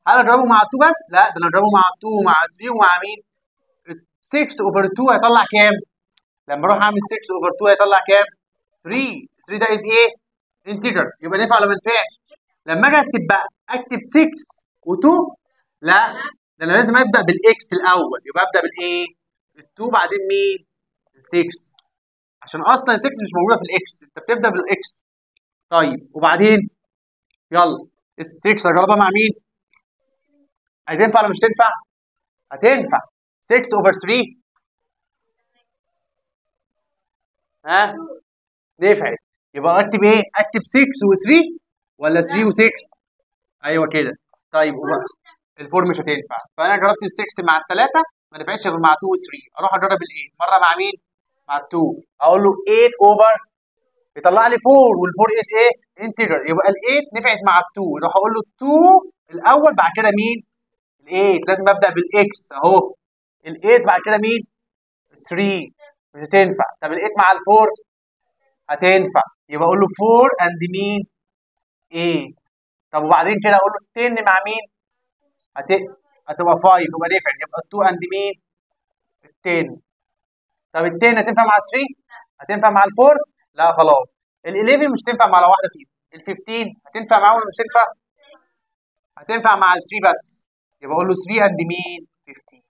هل اضربه مع 2 بس؟ لا ده انا اضربه مع 2 ومع 3 ومع مين؟ 6 over 2 هيطلع كام؟ لما اروح اعمل 6 over 2 هيطلع كام؟ 3. 3 ده is ايه؟ integer. يبقى نفع ولا ما ينفعش؟ لما اجي اكتب بقى اكتب 6 و2؟ لا ده انا لازم ابدا بال x الاول، يبقى ابدا بالايه؟ ال2 بعدين مين؟ ال6، عشان اصلا 6 مش موجودة في ال x، انت بتبدا بال x. طيب وبعدين يلا ال6 اجربها مع مين؟ هتنفع ولا مش تنفع؟ هتنفع. 6 over 3 ها نفعت. يبقى اكتب ايه؟ اكتب 6 و3 ولا 3 و6؟ ايوه كده. طيب ال four مش هتنفع، فانا جربت ال6 مع الثلاثة ما نفعتش غير مع 2 و3. اروح اجرب ال8 مرة مع مين؟ مع ال2. اقول له 8 over يطلع لي 4، وال4 is ايه؟ integer. يبقى ال8 نفعت مع ال2، اروح اقول له 2 الاول بعد كده مين؟ ال8. لازم ابدا بال x اهو. ال8 بعد كده مين؟ 3 مش هتنفع. طب ال8 مع ال4 هتنفع، يبقى اقول له 4 and مين؟ 8. طب وبعدين كده اقول له 10 مع مين؟ هتبقى 5، يبقى نفعت، يبقى 2 and مين؟ 10. طب ال 10 هتنفع مع 3؟ هتنفع مع ال 4؟ لا خلاص. ال 11 مش تنفع مع واحدة فيهم. ال 15 هتنفع معاهم ولا مش تنفع؟ هتنفع مع ال 3 بس، يبقى اقول له 3 and مين؟ 15.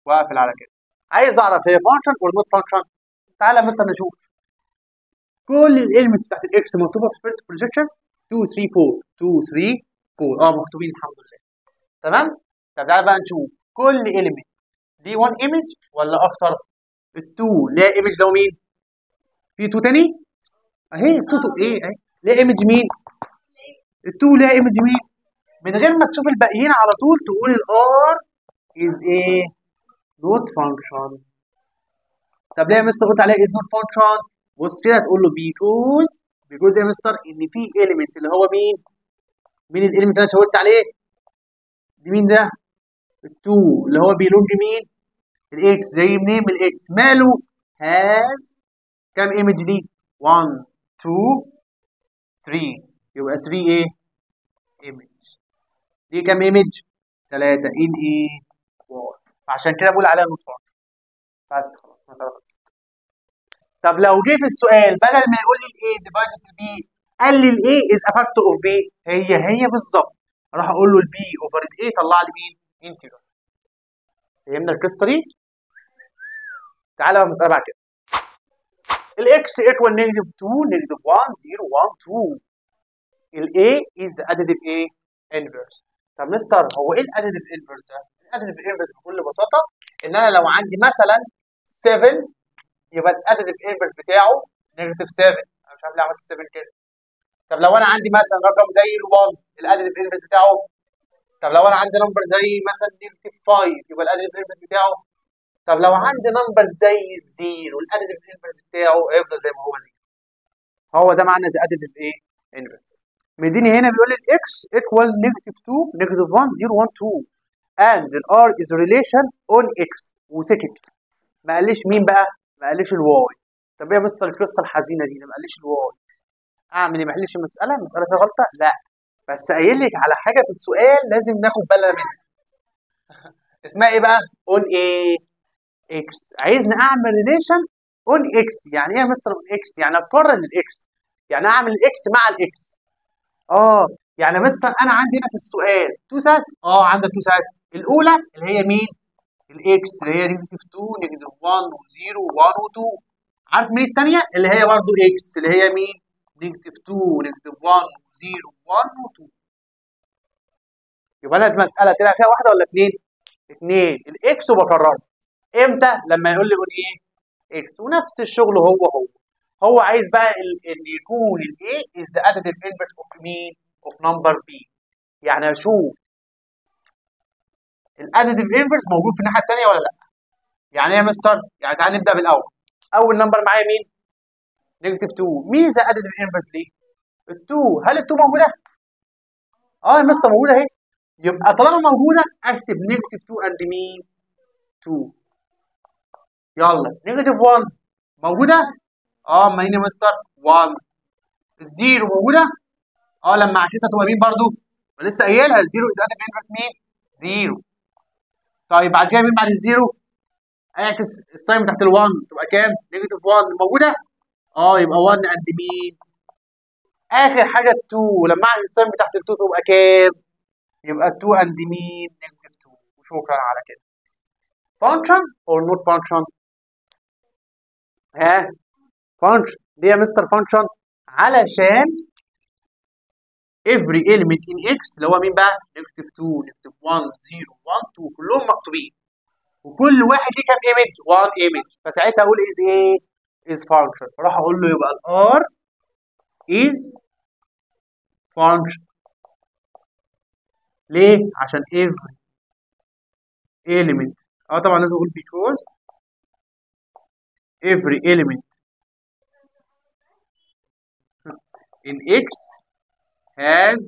واقفل على كده. عايز اعرف هي function ولا not function؟ تعالى مثلا نشوف كل ال elements بتاعت ال x مكتوبة في first projection 2 3 4 2 3 4، مكتوبين الحمد لله. تمام؟ طب تعالى بقى نشوف كل element دي 1 image ولا اكتر؟ ال2 ليها image لو مين؟ في 2 تاني؟ اهي 2 2 ايه اهي ليها image مين؟ ال2 ليها image مين؟ من غير ما تشوف الباقيين على طول تقول ال R is ايه؟ not function. طب ليه يا مستر قلت عليها is not function؟ بص كده تقول له because يا مستر ان في element اللي هو مين؟ مين ال element اللي انا شاورت عليه؟ دي مين ده؟ ال2 اللي هو belong مين؟ ال x. زي منين؟ من ال x. ماله؟ has كام image دي؟ 1 2 3، يبقى 3 ايه؟ image. دي كام image؟ 3 in ايه؟ 1. فعشان كده بقول عليها not function. بس خلاص مسألة خلصت. طب لو جه في السؤال بدل ما يقول لي ال A divided ال B قال لي ال A is a factor of B، هي هي بالظبط. اروح اقول له ال b over ال a طلع لي مين؟ integer. فهمنا القصة دي؟ تعالى بقى المسالة بعد كده. ال x equal negative 2 negative 1 0 1 2. ال A is additive ايه؟ inverse. طب مستر هو ايه ال additive inverse ده؟ ال additive inverse بكل بساطة ان انا لو عندي مثلا 7 يبقى ال additive inverse بتاعه negative 7. انا مش عارف ليه عملت 7 كده. طب لو انا عندي مثلا رقم زي ال1 ال additive inverse بتاعه، طب لو انا عندي number زي مثلا negative 5 يبقى ال additive inverse بتاعه، طب لو عندي number زي ال zero ال additive inverse بتاعه هيفضل زي ما هو zero. هو ده معنى the additive ايه؟ inverse. مديني هنا بيقول لي ال x equal negative 2 negative 1 0 1 2 and ال R is relation on x وسكت. ما قاليش مين بقى؟ ما قاليش ال y. طب ايه يا مستر القصة الحزينة دي؟ ما قاليش ال y. اعمل ايه؟ ما احلش المسالة؟ المسالة فيها غلطه؟ لا، بس قايل لك على حاجة في السؤال لازم ناخد بالنا منها. اسمها ايه بقى؟ on ايه؟ x. عايزني اعمل relation on x. يعني ايه يا مستر on x؟ يعني اقارن ال x، يعني اعمل ال x مع ال x. يعني مستر انا عندي هنا في السؤال two sets. عندك two sets. الاولى اللي هي مين؟ ال x اللي هي negative 2 negative 1 و0 و1 و2. عارف مين الثانية؟ اللي هي برضه x اللي هي مين؟ negative 2 negative 1 و0 و1 و2. يبقى انا المسالة طلع فيها واحدة ولا اثنين؟ اثنين. ال x وبكررها امتى؟ لما يقول لي on ايه؟ x. ونفس الشغل هو هو. هو عايز بقى ان يكون ال A is the additive inverse of مين؟ of number B. يعني اشوف ال additive inverse موجود في الناحية الثانية ولا لا؟ يعني ايه يا مستر؟ يعني تعالى نبدا بالاول. اول number معايا مين؟ negative 2. مين the additive inverse ليه؟ ال2. هل ال2 موجودة؟ يا مستر موجودة اهي. يبقى طالما موجودة اكتب negative 2 and مين؟ 2. يلا negative 1 موجودة؟ ما هنا يا مستر 1. ال zero موجودة؟ لما اعكسها تبقى مين برضو؟ ما لسه قايلها ال zero is additive inverse مين؟ zero. طيب بعد كده مين بعد ال zero؟ اعكس ال sign تحت ال1 تبقى كام؟ negative 1 موجودة؟ يبقى 1 and مين؟ اخر حاجة 2 لما اعكس ال sign تحت ال2 تبقى كام؟ يبقى 2 and مين؟ negative 2. وشكرا على كده. function or not function؟ ها؟ function. ليه يا مستر function؟ علشان every element in x اللي هو مين بقى؟ negative 2 negative 1 0 1 2 كلهم مكتوبين، وكل واحد ليه كام image؟ 1 image. فساعتها اقول is ايه؟ is function. فراح اقول له يبقى ال R is function. ليه؟ عشان every element، طبعا لازم اقول because every element in x has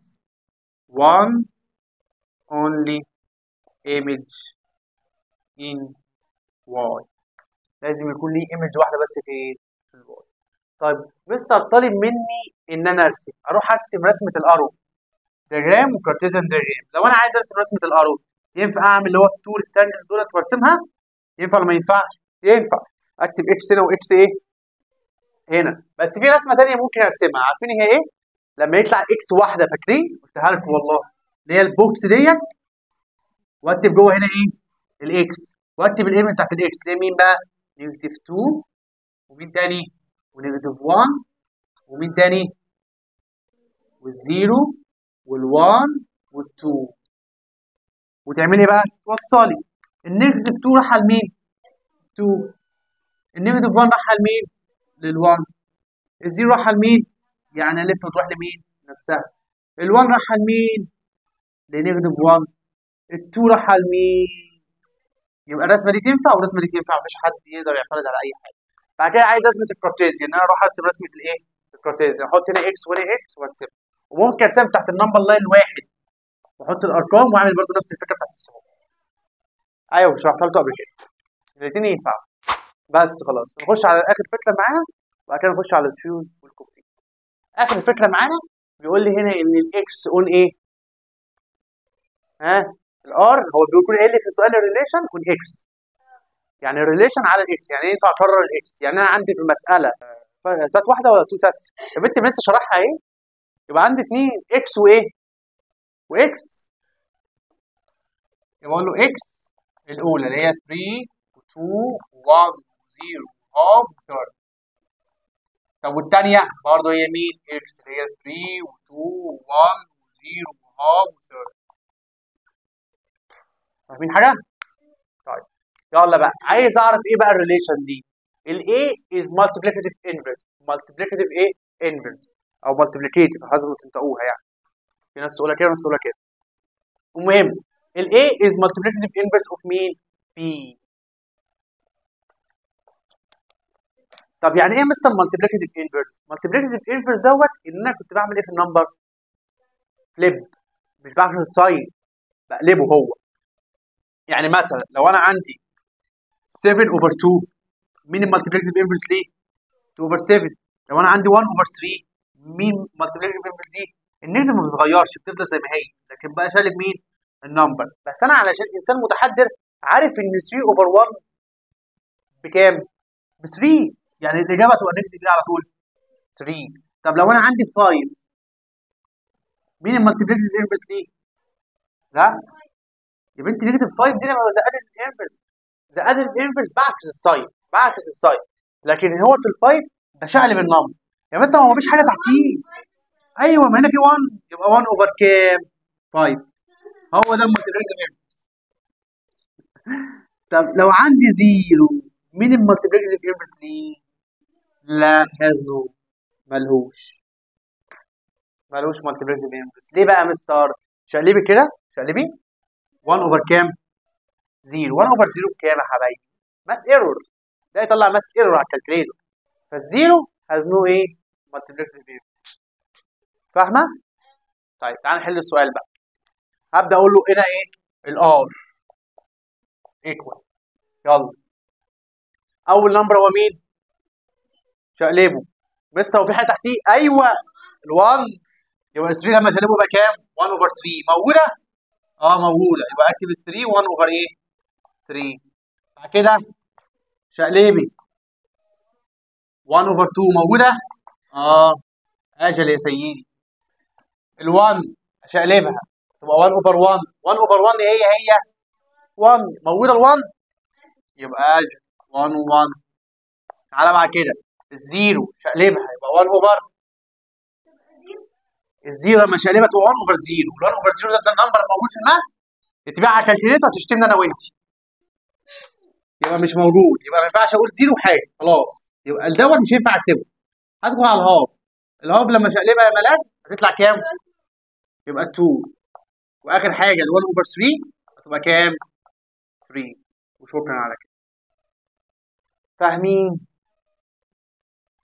one only image in y. لازم يكون ليه image واحدة بس في ال y. طيب مستر طالب مني ان انا ارسم، اروح ارسم رسمه ال arrow diagram و Cartesian diagram. لو انا عايز ارسم رسمه ال arrow ينفع اعمل اللي هو ال two rectangles دولت وارسمها؟ ينفع ولا ما ينفعش؟ ينفع. اكتب x هنا و x ايه؟ هنا. بس في رسمه ثانية ممكن ارسمها، عارفين هي ايه؟ لما يطلع x واحدة، فاكرين؟ قلتها لكم والله، اللي هي ال box ديت، واكتب جوه هنا ايه؟ ال x، واكتب ال image بتاعت ال x اللي هي مين بقى؟ negative 2 ومين تاني؟ و negative 1 ومين تاني؟ وال zero وال1 وال2. وتعملي ايه بقى؟ توصلي ال negative 2 راح لمين؟ 2. ال negative 1 راح لمين؟ لل1. ال zero راح لمين؟ يعني الف وتروح لمين؟ نفسها. ال1 راح لمين؟ ل negative 1. ال2 راح لمين؟ يبقى الرسمة دي تنفع والرسمه دي تنفع، مفيش حد يقدر يعترض على اي حاجة. بعد كده عايز رسمه ال Cartesian، ان انا اروح ارسم رسمه الايه؟ ال Cartesian. احط هنا x وهنا x وارسمها، وممكن ارسم تحت ال number line واحد واحط الارقام واعمل برضو نفس الفكرة بتاعت الصعوبة. ايوه شرحتها لكم قبل كده. الاثنين ينفعوا. بس خلاص نخش على اخر فكرة معانا، وبعد كده نخش على ال choose وال complete. اخر فكرة معانا بيقول لي هنا ان ال x on ايه؟ ها؟ ال R. هو بيقول ايه اللي في سؤال ال relation on x؟ يعني ال relation على ال x، يعني ينفع اكرر ال x؟ يعني انا عندي في المسالة set واحدة ولا two sets؟ يا بنت لسه شرحها ايه؟ يبقى عندي اثنين x وايه؟ و x، يبقى اقول له x الاولى اللي هي 3 و2 و1 و0 half 3. طب والثانية برضه هي مين؟ x اللي هي 3 و2 و1 و0 half و3. فاهمين حاجة؟ طيب يلا بقى، عايز اعرف ايه بقى ال relation دي؟ ال A is multiplicative inverse. multiplicative ايه؟ inverse او multiplicative حسب ما تنطقوها يعني. في ناس تقولها كده وناس تقولها كده. المهم ال A is multiplicative inverse of مين؟ B. طب يعني ايه مستر multiplicative inverse؟ multiplicative inverse دوت ان انا كنت بعمل ايه في ال number؟ flip، مش بعمل ال sign، بقلبه هو. يعني مثلا لو انا عندي 7 over 2، مين ال multiplicative inverse ليه؟ 2 over 7. لو انا عندي 1 over 3، مين multiplicative inverse ليه؟ ال negative ما بتتغيرش، بتفضل زي ما هي، لكن بقى شالب مين؟ ال number. بس انا علشان انسان متحضر عارف ان 3 over 1 بكام؟ ب 3، يعني الاجابة تبقى negative دي على طول 3. طب لو انا عندي 5، مين ال multiplicative inverse ليه؟ لا يا بنتي، negative 5 دي لما the additive inverse، the additive inverse بعكس ال sign، بعكس ال sign، لكن هو في ال 5 بشقلب ال number. يعني مثلا هو مفيش حاجة تحتيه، ايوه ما هنا في 1، يبقى 1 over كام؟ 5. هو ده ال multiplicative inverse. طب لو عندي 0، مين ال multiplicative inverse ليه؟ لا has no، ملهوش multiplicative inverse. ليه بقى يا مستر؟ شقلبي كده، شقلبي 1 over كام؟ 0. 1 over 0 بكام يا حبايبي؟ math error، ده يطلع math error على ال calculator. فال zero has no ايه؟ multiplicative inverse. فاهمه؟ طيب تعال نحل السؤال بقى. هبدا اقول له هنا ايه؟ ال R equal، يلا اول number هو مين؟ شقلبه. مستر هو في حاجة تحتيه؟ ايوه ال1، يبقى 3 لما شقلبه يبقى كام؟ 1 over 3. موجودة؟ اه موجودة، يبقى اكتب 3 1 over ايه؟ 3. بعد كده شقلبي 1 over 2 موجودة؟ اه اجل يا سيدي. ال1 اشقلبها تبقى 1 over 1، 1 over 1 هي هي 1، موجودة ال1 يبقى اجل 1 و1. تعالى بعد كده ال zero شقلبها يبقى 1 over ال zero، لما شقلبها تبقى 1 over 0، ال 1 over 0 ده ال number الموجود في ال math، تتباع على ال calculator هتشتمني انا وانت، يبقى مش موجود، يبقى ما ينفعش اقول zero حاجة خلاص، يبقى الدوت مش هينفع اكتبه. هدخل على ال half، ال half لما شقلبها يا ملاك هتطلع كام؟ يبقى 2، واخر حاجة ال 1 over 3 هتبقى كام؟ 3. وشكرا على كده. فاهمين؟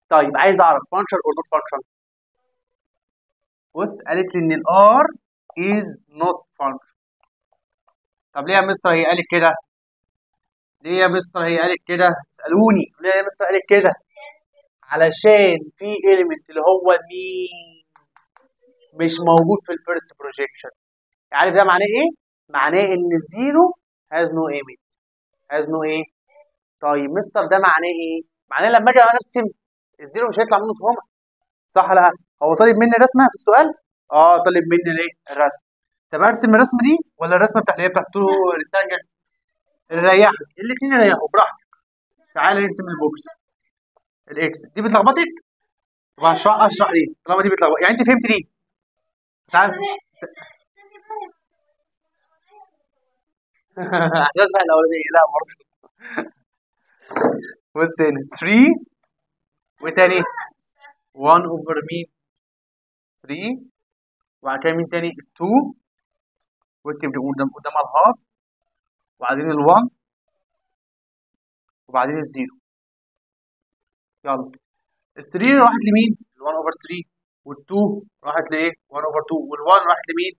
طيب عايز اعرف function or not function. بص قالت لي ان ال R is not function. طب ليه يا مستر هي قالت كده؟ ليه يا مستر هي قالت كده؟ اسالوني ليه يا مستر قالت كده؟ علشان في element اللي هو مين؟ مش موجود في ال first projection. عارف ده معناه ايه؟ معناه ان ال zero has no image، has no ايه؟ طيب مستر ده معناه ايه؟ معناه لما اجي ارسم ال zero مش هيطلع منه صوابع، صح ولا لا؟ هو طالب مني رسمه في السؤال؟ اه طالب مني الايه؟ الرسم. طب ارسم الرسمة دي ولا الرسمة بتاعت اللي هي بتاعت two rectangle؟ اللي يريحك، الاثنين يريحوا براحتك. تعالى نرسم ال box ال x دي بتلخبطك؟ طب اشرح ليه؟ طالما دي بتلخبط يعني انت فهمت دي؟ تعالى عشان اشرح الاولانية. لا برضه بص هنا 3 وتاني 1 over مين؟ 3، وبعد كده مين تاني؟ 2، واكتب قدامها ال half، وبعدين ال1، وبعدين ال zero. يلا ال 3 راحت لمين؟ ال 1 over 3، وال2 راحت لايه؟ 1 over 2، وال1 راحت لمين؟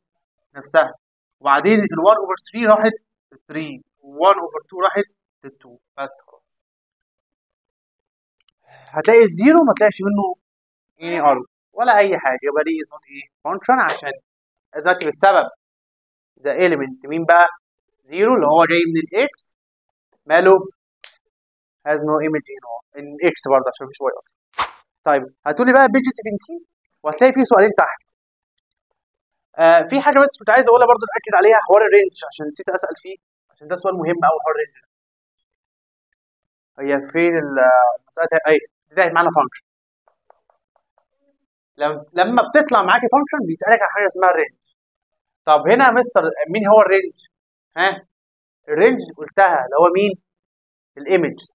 نفسها، وبعدين ال 1 over 3 راحت ل 3، و1 over 2 راحت ل 2. بس خلاص. هتلاقي ال zero ما طلعش منه any arrow ولا اي حاجة، يبقى دي is not ايه؟ function. عشان اذاكر السبب the element مين بقى؟ zero اللي هو جاي من ال x، ماله؟ has no image in x برضه عشان مفيش y اصلا. طيب هتقولي بقى page 17 وهتلاقي فيه سؤالين تحت. في حاجة بس كنت عايز اقولها برضو، اتاكد عليها، حوار ال range عشان نسيت اسال فيه، عشان ده سؤال مهم قوي حوار ال range ده. هي فين المسالة؟ اي بتاعت معانا function. لما بتطلع معاكي function بيسالك عن حاجة اسمها ال range. طب هنا يا مستر مين هو ال range؟ ها، ال range قلتها اللي هو مين؟ ال image.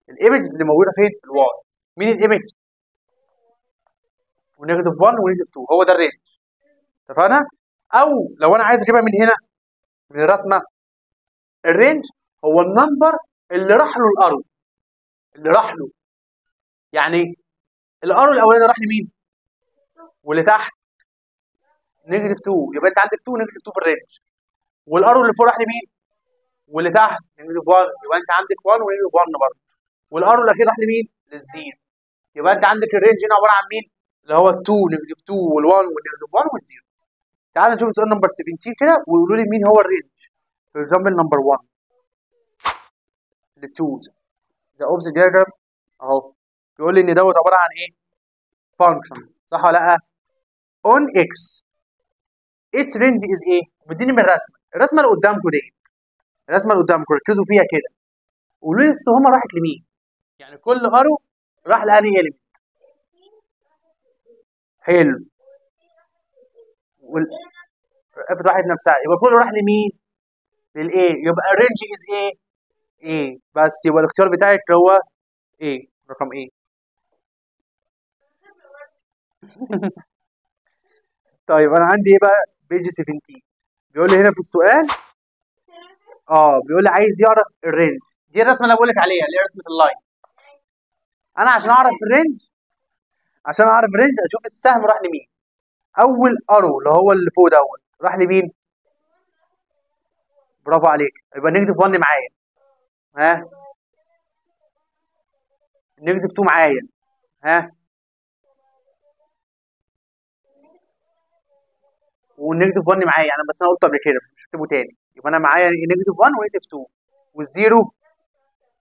ال images اللي موجودة فين؟ في ال Y. مين ال image؟ و negative 1 و negative 2، هو ده ال range. اتفقنا؟ او لو انا عايز اجيبها من هنا من الرسمة، ال range هو ال number اللي راح له ال arrow، اللي راح له، يعني ال arrow الاولاني راح لمين؟ واللي تحت negative 2، يبقى انت عندك 2 negative 2 في ال range. وال arrow اللي فوق راح لمين؟ واللي تحت negative 1، يبقى انت عندك 1 و negative 1 برضه. وال arrow الاخير راح لمين؟ لل zero. يبقى انت عندك ال range هنا عبارة عن مين؟ اللي هو 2 negative 2 وال1 وال negative 1 وال zero. تعال نشوف سؤال number 17 كده ويقولوا لي مين هو ال range. For example number 1 ل 2 the opposite diagram اهو، بيقول لي ان دوت عبارة عن ايه؟ function، صح ولا لا؟ on x its range is ايه؟ مديني من الرسمة، الرسمة اللي قدامكم ديت، الرسمة اللي قدامكم ركزوا فيها كده، قولوا لي السهومه راحت لمين؟ يعني كل arrow راح لانهي element؟ حلو، وال f راحت نفسها، يبقى كله راح لمين؟ لل a، يبقى ال range is ايه؟ a بس، يبقى الاختيار بتاعك هو a، رقم a. طيب انا عندي ايه بقى؟ page 17 بيقول لي هنا في السؤال بيقول لي عايز يعرف ال range. دي الرسمة اللي انا بقول لك عليها اللي هي رسمه ال line. انا عشان اعرف ال range، عشان اعرف ال range اشوف السهم راح لمين. اول arrow اللي هو اللي فوق دوت راح لمين؟ برافو عليك، يبقى negative 1 معايا، ها، negative 2 معايا، ها، وال negative 1 معايا، يعني بس انا قلت قبل كده مش هكتبه تاني. يبقى انا معايا negative 1 و negative 2 وال zero،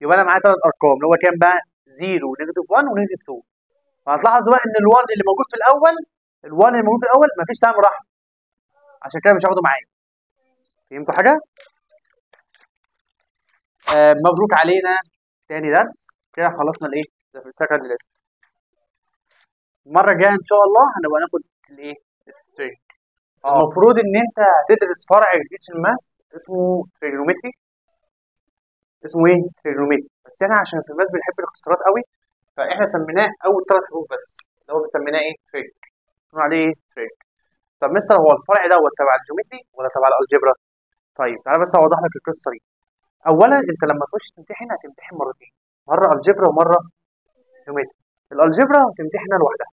يبقى انا معايا ثلاث ارقام اللي هو كام بقى؟ 0 و negative 1 و negative 2. فهتلاحظ بقى ان ال1 اللي موجود في الاول، ال1 اللي موجود في الاول مفيش سهم راح، عشان كده مش هاخده معايا. فهمتوا حاجة؟ مبروك علينا تاني درس كده، خلصنا الايه؟ ال second lesson. المرة الجاية ان شاء الله هنبقى ناخد الايه؟ ال trig. المفروض ان انت هتدرس فرع جديد في ال math اسمه trigonometry. اسمه ايه؟ trigonometry. بس احنا عشان في ال math بنحب الاختصارات قوي، فاحنا سميناه اول ثلاث حروف بس، اللي هو بنسميناه ايه؟ trig. بنقول عليه ايه؟ trig. طب مستر هو الفرع دوت تبع ال geometry ولا تبع ال algebra؟ طيب تعالى بس اوضح لك القصة دي. اولا انت لما تخش تمتحن هتمتحن مرتين، مرة algebra ومرة geometry. ال algebra هتمتحنها لوحدها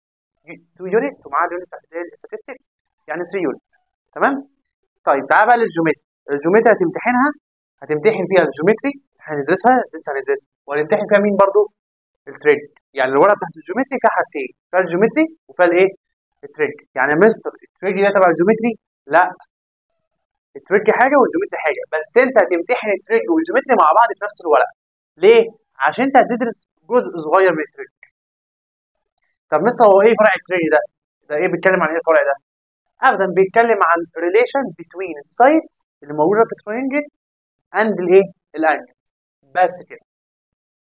2 units ومعاها ال unit بتاعت ال statistics، يعني 3 units، تمام؟ طيب تعالى بقى لل geometry. ال geometry هتمتحنها، هتمتحن فيها ال geometry هندرسها لسه هندرسها، وهنمتحن فيها مين برضو؟ ال trig. يعني الورقة بتاعت ال geometry فيها حاجتين، فيها ال geometry وفيها الايه؟ ال trig. يعني يا مستر ال trig ده تبع ال geometry؟ لا، ال trig حاجة وال geometry حاجة، بس انت هتمتحن ال trig وال geometry مع بعض في نفس الورقة. ليه؟ عشان انت هتدرس جزء صغير من ال trig. طب مستر هو ايه فرع ال trig ده؟ ده ايه بيتكلم عن ايه الفرع ده؟ ابدا بيتكلم عن relation between ال side اللي موجودة في ال triangle and الايه؟ ال angle. بس كده.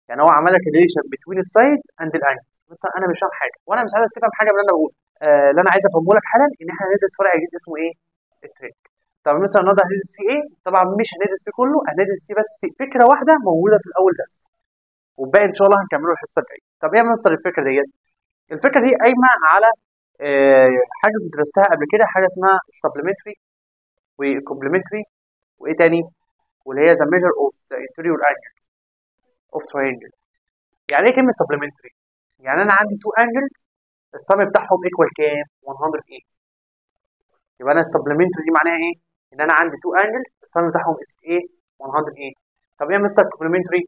يعني هو عمل لك relation between ال side and ال angle. بس انا مش فاهم حاجة، وانا مش عايزك تفهم حاجة من اللي انا بقوله. اللي انا عايز افهمه لك حالا ان احنا هندرس فرع جديد اسمه ايه؟ ال trig. طب مثلا النهارده هندرس فيه ايه؟ طبعا مش هندرس فيه كله، هندرس فيه بس فكرة واحدة موجودة في الاول درس، والباقي ان شاء الله هنكمله الحصة الجاية. طب ايه يا مستر الفكرة ديت؟ الفكرة دي قايمة على حاجة كنت درستها قبل كده، حاجة اسمها ال supplementary وال complementary وايه تاني؟ واللي هي the measure of the interior angle of triangle. يعني ايه كلمة supplementary؟ يعني انا عندي two angles ال sum بتاعهم equal كام؟ 180. يبقى انا ال supplementary دي معناها ايه؟ ان انا عندي two angles ال sum بتاعهم is ايه؟ 180. طب ايه يا مستر complementary؟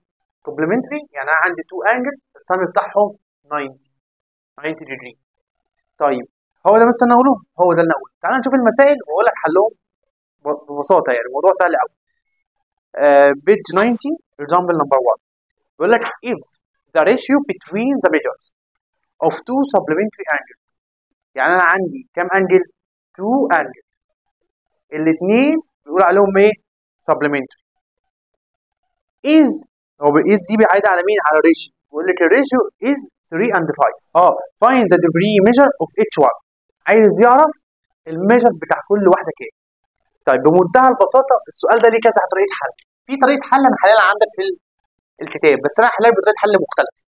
complementary يعني انا عندي two angles ال sum بتاعهم 90 degree. طيب هو ده بس انا اقوله، هو ده اللي انا اقوله. تعال نشوف المسائل واقول لك حلهم ببساطة، يعني الموضوع سهل قوي. page 90 example number 1 بيقول لك if the ratio between the measures of two supplementary angles. يعني انا عندي كام angle؟ two angle، الاثنين بيقول عليهم ايه؟ supplementary. is هو is دي بيعيد على مين؟ على ال ratio. بيقول لك ال ratio is 3 and 5. Find the degree measure of each one. عايز يعرف ال measure بتاع كل واحدة كام. طيب بمنتهى البساطة السؤال ده ليه كذا طريقه حل. في طريقه حل انا حللها عندك في الكتاب، بس انا هحلها بطريقة حل مختلفة.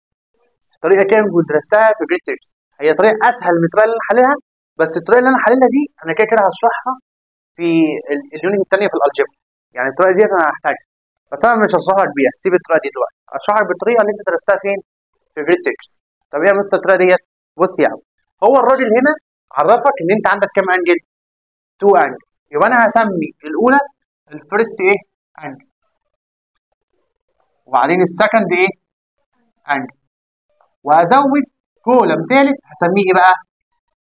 طريقه كده كنت درستها في grade 6، هي طريقه اسهل من الطريقة اللي انا حللها، بس الطريقة اللي انا حللها دي انا كده كده هشرحها في ال unit الثانية في ال algebra، يعني الطريقة ديت انا هحتاجها، بس انا مش هشرح لك بيها، سيب الطريقة دي دلوقتي، هشرح لك بالطريقة اللي انت درستها فين؟ في grade 6. طب ايه يا مستر الطريقة ديت؟ بص يا عم، هو الراجل هنا عرفك ان انت عندك كام angle؟ 2 angle، يبقى انا هسمي الاولى ال first ايه؟ angle، وبعدين ال second ايه؟ angle، وهزود column ثالث هسميه ايه بقى؟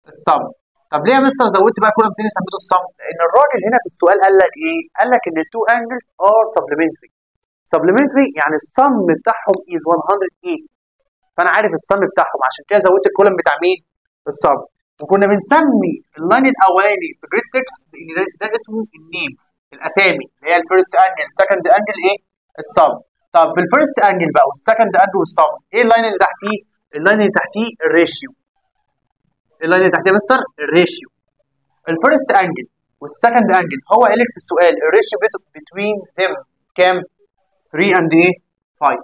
ال sum. طب ليه يا مستر زودت بقى column تاني سميته ال sum؟ لان الراجل هنا في السؤال قال لك ايه؟ قال لك ان ال two angles are supplementary. supplementary يعني ال sum بتاعهم is 180، فانا عارف ال sum بتاعهم، عشان كده زودت ال column بتاع مين؟ ال sum. وكنا بنسمي ال line الاولاني في grade 6 لان ده اسمه ال name، الاسامي اللي هي ال first angle، ال second angle ايه؟ ال sum. طب في ال first angle بقى وال second angle وال sum، ايه ال line اللي تحتيه؟ ال line اللي تحتيه ال ratio. ال line اللي تحتيه يا مستر ال ratio. ال first angle وال second angle هو قال لك في السؤال ال ratio between them كام؟ 3 and ايه؟ 5.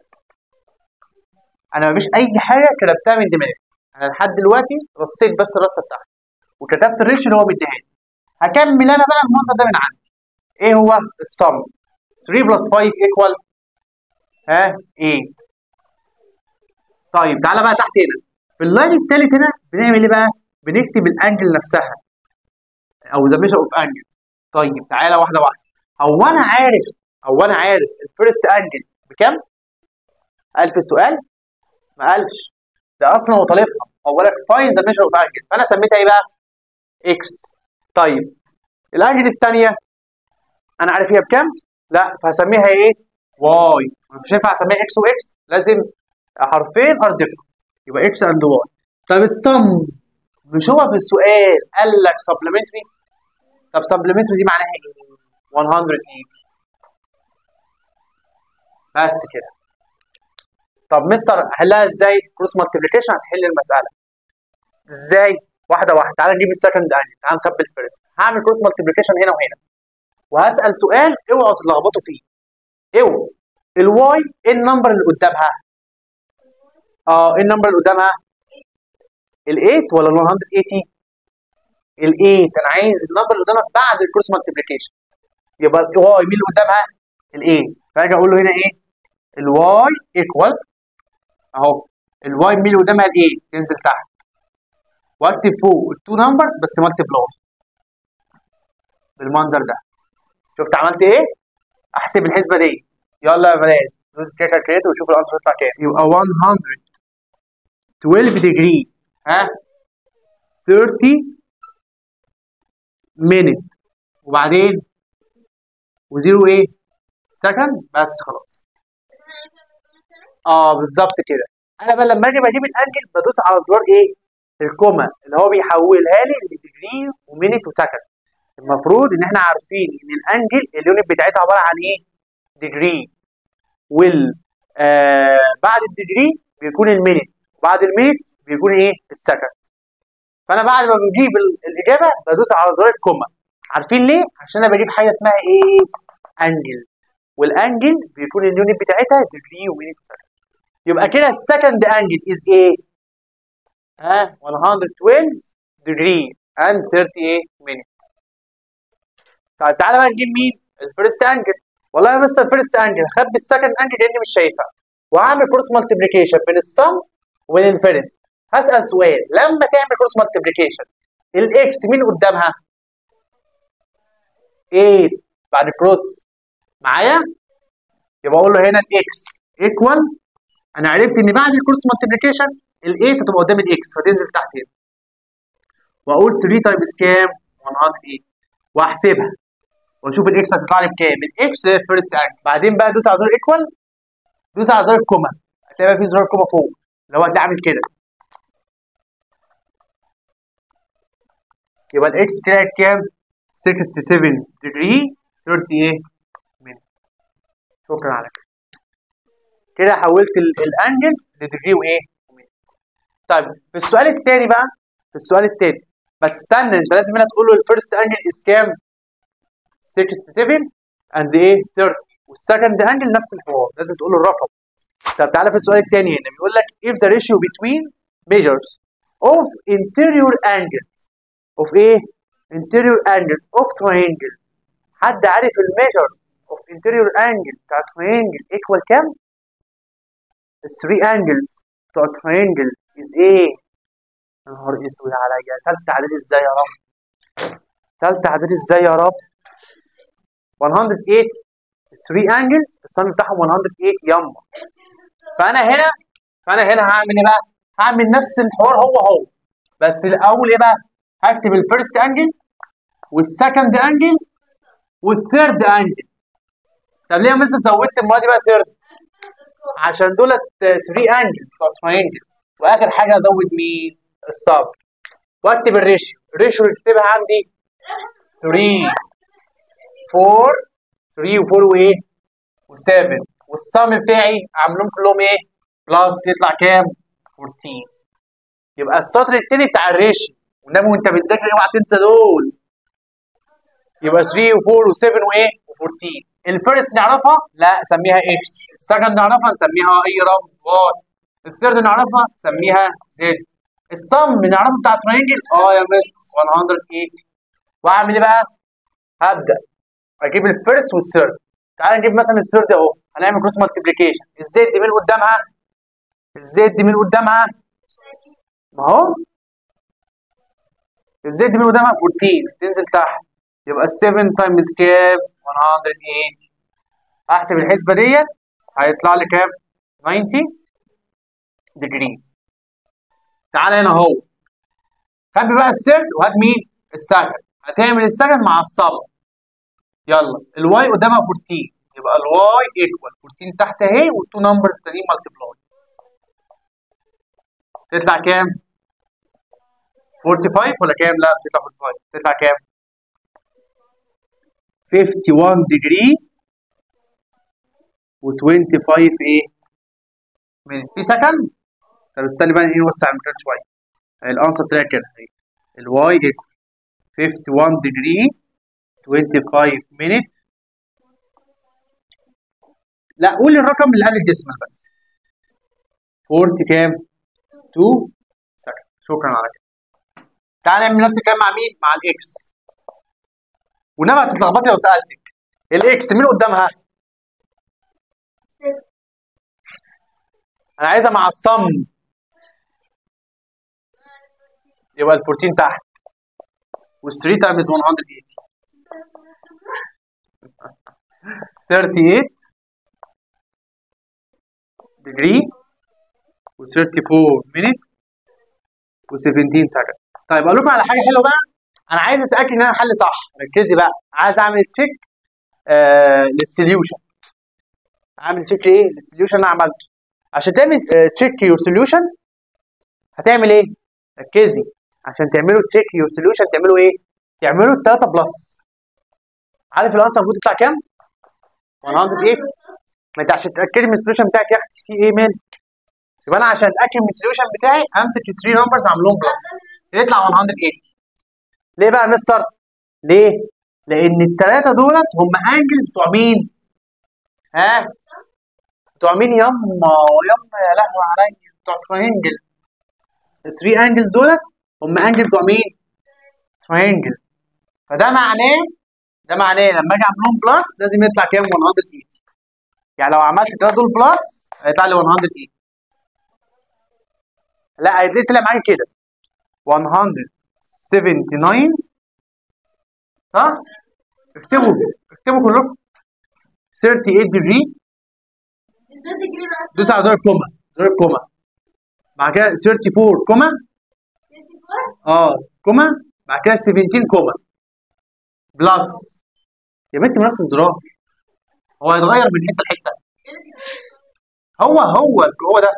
انا مفيش اي حاجة كتبتها من دماغي، انا لحد دلوقتي رصيت بس الرصه بتاعتي وكتبت ال ratio اللي هو مديها لي. هكمل انا بقى المنظر ده من عندي. ايه هو ال sum؟ 3 plus 5 equal ها 8. طيب تعالى بقى تحت هنا في ال line الثالث هنا بنعمل ايه بقى؟ بنكتب ال angle نفسها او the measure of angle. طيب تعالى واحدة واحدة. هو انا عارف ال first angle بكام؟ قال في السؤال؟ ما قالش، ده اصلا هو طالبها، هو قال لك find the measure of angle، فانا سميتها ايه بقى؟ x. طيب ال angle الثانية انا عارف هي بكام؟ لا، فهسميها ايه؟ y. مش هينفع اسميها x و x، لازم حرفين are different، يبقى x and y. طب ال sum مش هو في السؤال قال لك supplementary؟ طب supplementary دي معناها ايه؟ 180 بس كده. طب مستر احلها ازاي؟ cross multiplication هتحل المسالة ازاي؟ واحدة واحدة. تعالى نجيب ال second angle، تعالى نخبي ال first. هعمل cross multiplication هنا وهنا، وهسال سؤال اوعوا تتلخبطوا فيه. اوعوا. ال y ايه ال number اللي قدامها؟ ايه ال number اللي قدامها؟ ال8 ولا ال 180؟ ال8. انا عايز ال number اللي قدامها بعد ال cross multiplication، يبقى ال y مين اللي قدامها؟ ال8. فاجي اقول له هنا ايه؟ ال y equal اهو، ال y مين اللي قدامها؟ ال8، تنزل تحت، واكتب فوق ال two numbers بس multiply بالمنظر ده. شفت عملت ايه؟ احسب الحسبة دي. يلا يا بنات دوس كده calculator وشوف ال answer يطلع كام. يبقى 112 degree ها 30 minute وبعدين و zero ايه؟ second بس خلاص. بالظبط كده. انا بقى لما اجي بجيب ال angle بدوس على زرار ايه؟ ال comma اللي هو بيحولها لي ل degree و minute و second. المفروض ان احنا عارفين ان ال angle ال unit بتاعتها عبارة عن ايه؟ degree، وال بعد ال degree بيكون ال minute، وبعد ال minute بيكون ايه؟ ال second. فانا بعد ما بجيب الاجابة بدوس على زرار ال comma. عارفين ليه؟ عشان انا بجيب حاجة اسمها ايه؟ angle، وال angle بيكون ال unit بتاعتها degree و minute second. يبقى كده ال second angle is ايه؟ ها 112 degree and 38 minute. طيب تعالى بقى نجيب مين؟ ال first angle. والله يا مستر ال first angle هخبي ال second angle لاني مش شايفها، وهعمل cross multiplication بين ال sum وبين ال first. هسأل سؤال، لما تعمل cross multiplication ال x مين قدامها؟ 8 بعد cross معايا؟ يبقى اقول له هنا ال x equal، انا عرفت ان بعد ال cross multiplication ال 8 هتبقى قدام ال x فتنزل تحت هنا، واقول 3 times كام؟ 108، واحسبها واشوف ال x هتطلع لي بكام. ال x first angle. بعدين بقى دوس على زرار equal، دوس على زرار ال comma، هتلاقي بقى في زرار comma فوق اللي هو هتلاقي عامل كده. يبقى ال x طلعت كام؟ 67 degree 30 minute. شكرا على كده. كده حولت ال angle ل degree وايه؟ و minute. طيب في السؤال الثاني بقى، في السؤال الثاني بس استنى، انت لازم هنا تقول له ال first angle is كام؟ 67 and ايه؟ 30، وال second angle نفس الحوار، لازم تقول له الرقم. طب تعالى في السؤال الثاني هنا بيقول لك if the ratio between measures of interior angles of ايه؟ interior angle of triangle. حد عارف ال measure of interior angle بتاع triangle equal كام؟ ال 3 angles بتوع triangle is ايه؟ يا نهار اسود عليا، تالتة اعدادي ازاي يا رب؟ تالتة اعدادي ازاي يا رب؟ 180. 3 angles ال sum بتاعهم 180 يما. فانا هنا هعمل ايه بقى؟ هعمل نفس الحوار هو هو، بس الاول ايه بقى؟ هكتب ال first angle وال second angle وال third angle. طب ليه يا مستر زودت المرة دي بقى third؟ عشان دولت 3 angle بتوع triangle. واخر حاجة ازود مين؟ ال sum. واكتب ال ratio، ال ratio اللي اكتبها عندي 3 4 3 و4 وايه؟ و7، وال sum بتاعي عاملهم كلهم ايه؟ plus، يطلع كام؟ 14. يبقى السطر التاني بتاع ال ratio، والنبي وانت بتذاكر اوعى تنسى دول. يبقى 3 و4 و7 وايه؟ و14. ال first نعرفها؟ لا، سميها x. ال second نعرفها؟ نسميها اي رمز y. ال third نعرفها؟ نسميها z. ال sum نعرفه بتاع triangle؟ اه يا مستر، 180. واعمل ايه بقى؟ هبدا اجيب ال first وال third. تعال نجيب مثلا ال third اهو، هنعمل cross multiplication. ال z مين قدامها؟ ال z مين قدامها؟ ما هو ال z مين قدامها؟ 14 تنزل تحت، يبقى 7 times كام؟ 180. احسب الحسبة ديت هيطلع لي كام؟ 90 degree. تعالى هنا اهو، خبي بقى ال third وهات مين؟ ال second. هتعمل ال second مع ال sum. يلا ال y قدامها 14، يبقى ال y equal 14 تحت اهي، وال two numbers تانيين multiply، تطلع كام؟ 45 ولا كام؟ لا مش هتطلع 45، تطلع كام؟ 51 degree و25 ايه؟ minute. في second؟ طب استني بقى ايه، نوسع المكان شوية. ال answer طلع كده اهي، ال y equal 51 degree 25 minute. لا قول الرقم اللي قبل ال decimal بس. 40 كام؟ 2 second. شكرا على كده. تعال نعمل نفس الكلام مع مين؟ مع ال x. والنبي هتتلخبطي لو سالتك ال x مين قدامها؟ انا عايزها مع ال sum، يبقى ال 14 تحت وال 3 times 180، 38 degree و 34 minute و 17 second. طيب اقول لكم على حاجة حلوة بقى، انا عايز اتاكد ان انا حل صح. ركزي بقى، عايز اعمل check لل solution. اعمل check ايه؟ لل solution اللي انا عملته. عشان تعمل check your solution هتعمل ايه؟ ركزي، عشان تعملوا check your solution تعملوا ايه؟ تعملوا الثلاثة plus. عارف ال answer المفروض يطلع كام؟ 108. ما انت عشان تتاكدي من ال solution بتاعك يا اختي في ايه مالك؟ يبقى انا عشان اتاكد من ال solution بتاعي امسك ال 3 numbers اعملهم plus يطلع 180. ليه بقى يا مستر؟ ليه؟ لان الثلاثة دولت هم angles بتوع مين؟ ها؟ بتوع مين يما؟ يما يا لهوي عليا، بتوع triangle. ال 3 angles دولت هم angle بتوع مين؟ triangle. فده معناه، ده معناه لما اجي اعمل لهم plus لازم يطلع كام؟ 180. يعني لو عملت الثلاثة دول plus هيطلع لي 180. لا هيطلع طلع معايا كده 179 صح؟ اكتبوا اكتبوا كلكم 38 degree. دوس على زر comma، زر comma، بعد كده 34 comma، comma، بعد كده 17 comma plus. يا بنتي نفس الزرار، هو هيتغير من حتة لحته، هو هو هو ده.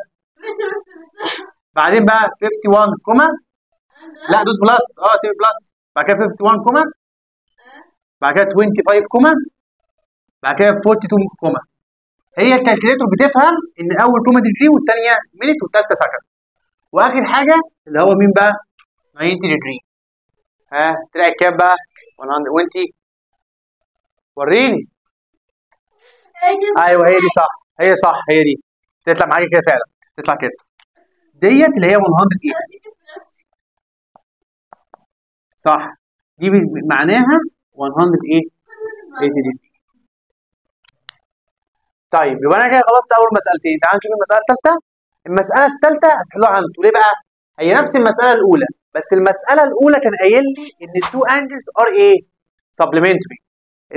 بعدين بقى 51 comma، لا دوس plus، تبقى plus. بعد كده 51 comma، بعد كده 25 comma، بعد كده 42 comma. هي ال calculator بتفهم ان اول comma degree والثانية minute والثالثة second. واخر حاجة اللي هو مين بقى؟ 90 degree. ها طلعت كام بقى؟ 100. وانتي وريني. ايوه هي دي صح، هي صح، هي دي تطلع معاكي كده فعلا، تطلع كده ديت اللي هي 180 صح. دي معناها 180 degree. طيب يبقى انا كده خلصت اول مسالتين. تعال نشوف المسالة الثالثة. المسالة الثالثة هتحلوها انتوا ليه بقى؟ هي نفس المسالة الاولى، بس المسالة الاولى كان قايل لي ان ال two angles are ايه؟ supplementary.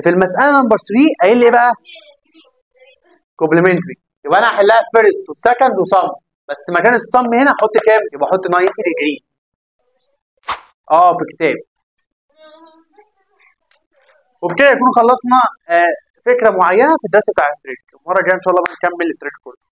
في المسالة number 3 قايل لي ايه بقى؟ complementary. يبقى انا هحلها first و second و sum، بس مكان ال sum هنا احط كام؟ يبقى احط 90 degree. في كتاب. وبكده يكون خلصنا فكرة معينة في الدرس بتاع ال trig. المرة الجاية ان شاء الله بنكمل ال trig كله.